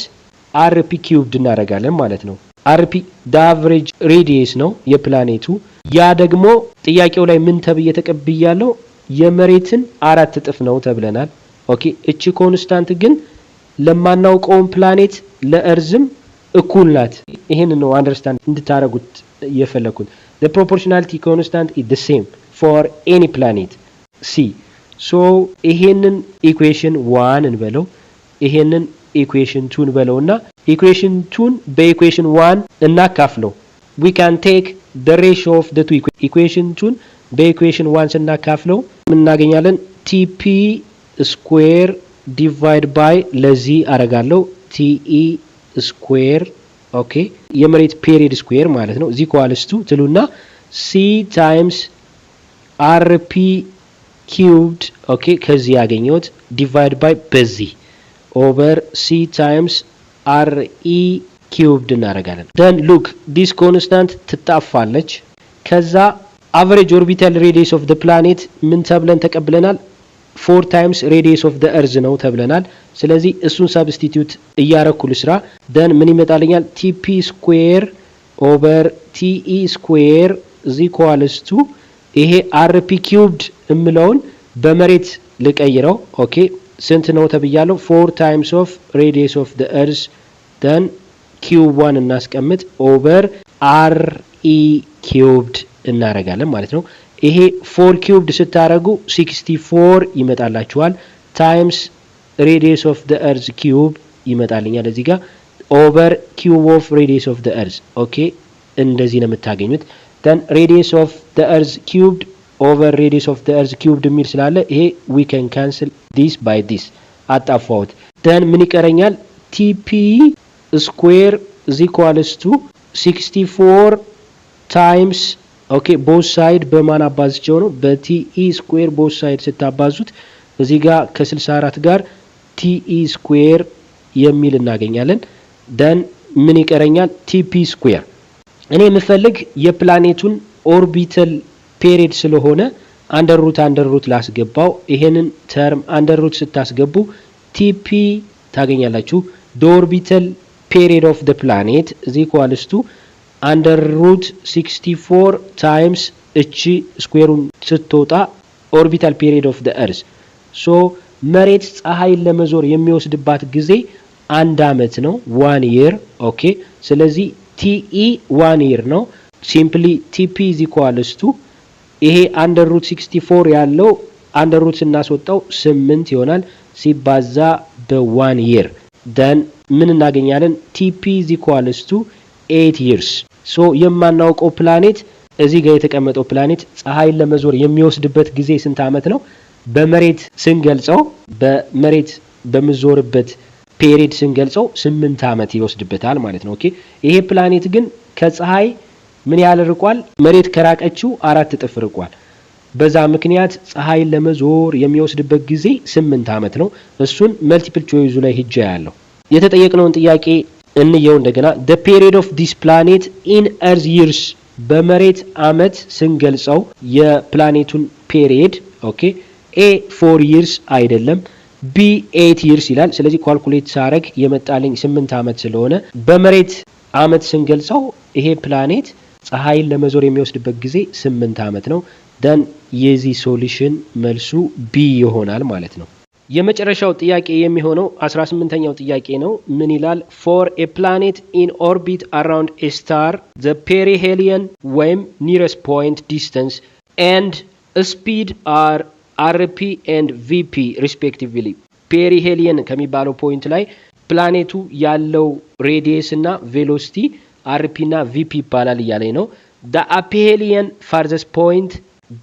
RP cubed እናደርጋለን ማለት ነው። RP the average radius ነው የፕላኔቱ። ያ ደግሞ ጥያቄው ላይ ምን ተብዬ ተቀብያለሁ? የመሬትን 4 እጥፍ ነው ተብለናል። Okay, እቺ constant ግን ለማናውቀውን ፕላኔት ለ Earth ም እኩል ናት። ይሄን ነው understand እንድታረጉት የፈለኩት። The proportionality constant is the same for any planet c. So ይሄንን equation one እንበለው፣ ይሄንን equation two እንበለው እና equation two ን በ equation one እናካፍለው። We can take the ratio of the two. Equation two ን በ equation one ስናካፍለው እናገኛለን? TP square divide by ለዚህ አረጋለሁ TE square, okay, የመሬት period square ማለት ነው። Is equals to ትሉና C times RP cubed, okay, ከዚህ ያገኘሁት divide by በዚህ over C times RE cubed እናደርጋለን። Then look, this constant ትጣፋለች። ከዛ average orbital radius of the planet ምን ተብለን ተቀብለናል? Four times radius of the Earth ነው ተብለናል። ስለዚህ እሱን substitute እያረኩ ልስራ። Then ምን ይመጣልኛል? TP square over TE square is equals to ይሄ RP cubed እምለውን በመሬት ልቀይረው። Okay, ስንት ነው ተብያለሁ? Four times of radius of the Earth, then cube ዋን እናስቀምጥ፣ over RE cubed እናረጋለን ማለት ነው። ይሄ four cubed ስታረጉ 64 ይመጣላችኋል። Times radius of the Earth cube ይመጣልኛል እዚህ ጋር over cube of radius of the Earth። Okay, እንደዚህ ነው የምታገኙት። Then radius of the Earth cubed over radius of the Earth cubed የሚል ስላለ ይሄ we can cancel this by this፣ አጣፋሁት። Then ምን ይቀረኛል? TP square is equals to 64 times, okay, both side በማን አባዝቸው ነው? በ TE square both side ስታባዙት እዚህ ጋር ከ64 ጋር TE square የሚል እናገኛለን። Then ምን ይቀረኛል? TP square። እኔ የምፈልግ የፕላኔቱን orbital period ስለሆነ under root ላስገባው። ይሄንን term under root ስታስገቡ TP ታገኛላችሁ። The orbital period of the planet is equals to under root 64 times እቺ square ኡን ስትወጣ orbital period of the Earth። So መሬት ፀሐይን ለመዞር የሚወስድባት ጊዜ አንድ አመት ነው፣ one year። Okay, ስለዚህ TE one year ነው። Simply TP is equals to ይሄ under root 64 ያለው under root ስናስወጣው 8 ይሆናል፣ ሲባዛ በ one year። Then ምን እናገኛለን? TP is equals to 8 years። So የማናውቀው ፕላኔት፣ እዚህ ጋር የተቀመጠው ፕላኔት ፀሐይን ለመዞር የሚወስድበት ጊዜ ስንት አመት ነው? በመሬት ስንገልጸው፣ በመሬት በምዞርበት period ስንገልጸው 8 ዓመት ይወስድበታል ማለት ነው። Okay, ይሄ ፕላኔት ግን ከፀሐይ ምን ያህል ርቋል? መሬት ከራቀችው 4 እጥፍ ርቋል። በዛ ምክንያት ፀሐይን ለመዞር የሚወስድበት ጊዜ 8 ዓመት ነው። እሱን multiple choice ኡ ላይ ሂጃ ያለው የተጠየቅነውን ጥያቄ እንየው እንደገና። The period of this planet in Earth years፣ በመሬት አመት ስንገልጸው የፕላኔቱን period። Okay, A 4 years አይደለም፣ B 8 years ይላል። ስለዚህ calculate ሳረግ የመጣልኝ 8 ዓመት ስለሆነ በመሬት አመት ስንገልጸው ይሄ ፕላኔት ፀሐይን ለመዞር የሚወስድበት ጊዜ 8 ዓመት ነው። Then የዚህ solution መልሱ B ይሆናል ማለት ነው። የመጨረሻው ጥያቄ የሚሆነው 18ኛው ጥያቄ ነው። ምን ይላል? For a planet in orbit around a star, the perihelion ወይም nearest point distance and speed are RP and VP respectively። Perihelion ከሚባለው point ላይ ፕላኔቱ ያለው radius እና velocity RP እና VP ይባላል እያለኝ ነው። The aphelion farthest point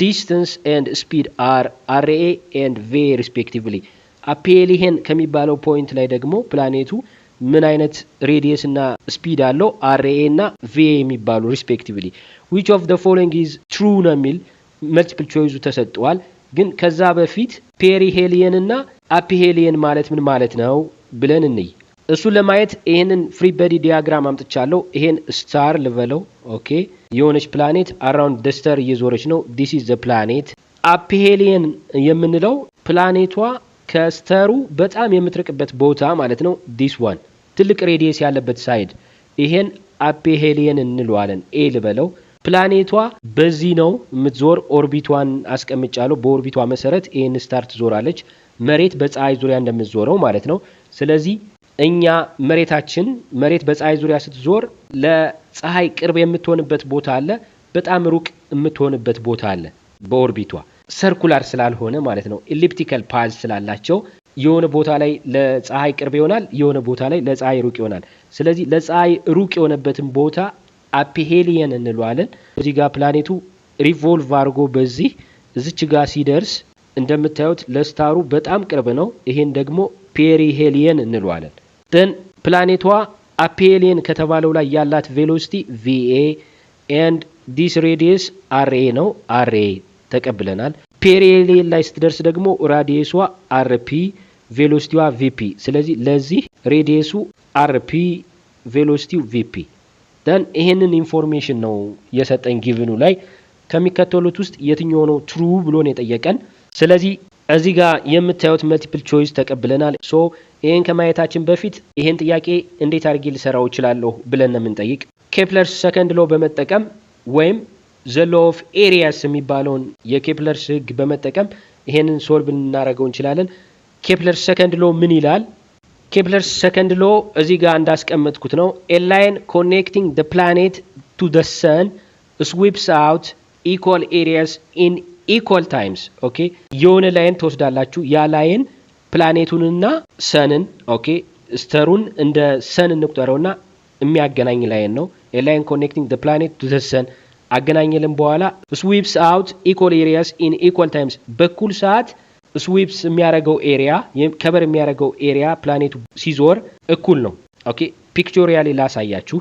distance and speed are RA and VA respectively። Aphelion ከሚባለው point ላይ ደግሞ ፕላኔቱ ምን አይነት radius እና speed አለው? RA እና VA የሚባሉ respectively። Which of the following is true ነው የሚል multiple choice ኡ ተሰጥቷል። ግን ከዛ በፊት perihelion እና aphelion ማለት ምን ማለት ነው ብለን እንይ። እሱን ለማየት ይህንን free body diagram አምጥቻለሁ። ይሄን star ልበለው። Okay፣ የሆነች planet around the star እየዞረች ነው። This is the planet። Aphelion የምንለው ፕላኔቷ ከ star ኡ በጣም የምትርቅበት ቦታ ማለት ነው። This one ትልቅ radius ያለበት side ይሄን aphelion እንለዋለን። A ልበለው። ፕላኔቷ በዚህ ነው የምትዞር። Orbit ቷን አስቀምጫለሁ። በ orbit ቷ መሰረት ይህን star ትዞራለች። መሬት በፀሐይ ዙሪያ እንደምትዞረው ማለት ነው። ስለዚህ እኛ መሬታችን መሬት በፀሐይ ዙሪያ ስትዞር ለፀሐይ ቅርብ የምትሆንበት ቦታ አለ፣ በጣም ሩቅ የምትሆንበት ቦታ አለ። በ orbit ቷ circular ስላልሆነ ማለት ነው። Elliptical path ስላላቸው የሆነ ቦታ ላይ ለፀሐይ ቅርብ ይሆናል፣ የሆነ ቦታ ላይ ለፀሐይ ሩቅ ይሆናል። ስለዚህ ለፀሐይ ሩቅ የሆነበትን ቦታ aphelion እንለዋለን። እዚህ ጋር ፕላኔቱ revolve አድርጎ በዚህ እዚች ጋር ሲደርስ እንደምታዩት ለ star ኡ በጣም ቅርብ ነው። ይሄን ደግሞ perihelion እንለዋለን። Then ፕላኔቷ aphelion ከተባለው ላይ ያላት velocity VA and this radius RA ነው። RA ተቀብለናል። Perihelion ላይ ስትደርስ ደግሞ radius ሷ RP፣ velocity ዋ VP። ስለዚህ ለዚህ radius ኡ RP፣ velocity ው VP። Then ይሄንን information ነው የሰጠን given ኑ ላይ። ከሚከተሉት ውስጥ የትኛው ነው true ብሎ ነው የጠየቀን። ስለዚህ እዚህ ጋር የምታዩት multiple choice ተቀብለናል። So ይህን ከማየታችን በፊት ይሄን ጥያቄ እንዴት አድርጌ ልሰራው እችላለሁ ብለን ነው የምንጠይቅ። Kepler's second law በመጠቀም ወይም the law of areas የሚባለውን የ Kepler's ህግ በመጠቀም ይሄንን solve ልናደርገው እንችላለን። Kepler's second law ምን ይላል? Kepler's second law እዚህ ጋር እንዳስቀመጥኩት ነው። A line connecting the planet to the sun sweeps out equal areas in equal times። Okay፣ የሆነ line ትወስዳላችሁ። ያ line ፕላኔቱንና sun ን፣ okay፣ star ኡን እንደ sun እንቁጠረውና የሚያገናኝ line ነው። A line connecting the planet to the sun አገናኘልን በኋላ sweeps out equal areas in equal times፣ በእኩል ሰዓት sweeps የሚያደርገው area፣ cover የሚያደርገው area ፕላኔቱ ሲዞር እኩል ነው። Okay፣ pictorially ላሳያችሁ።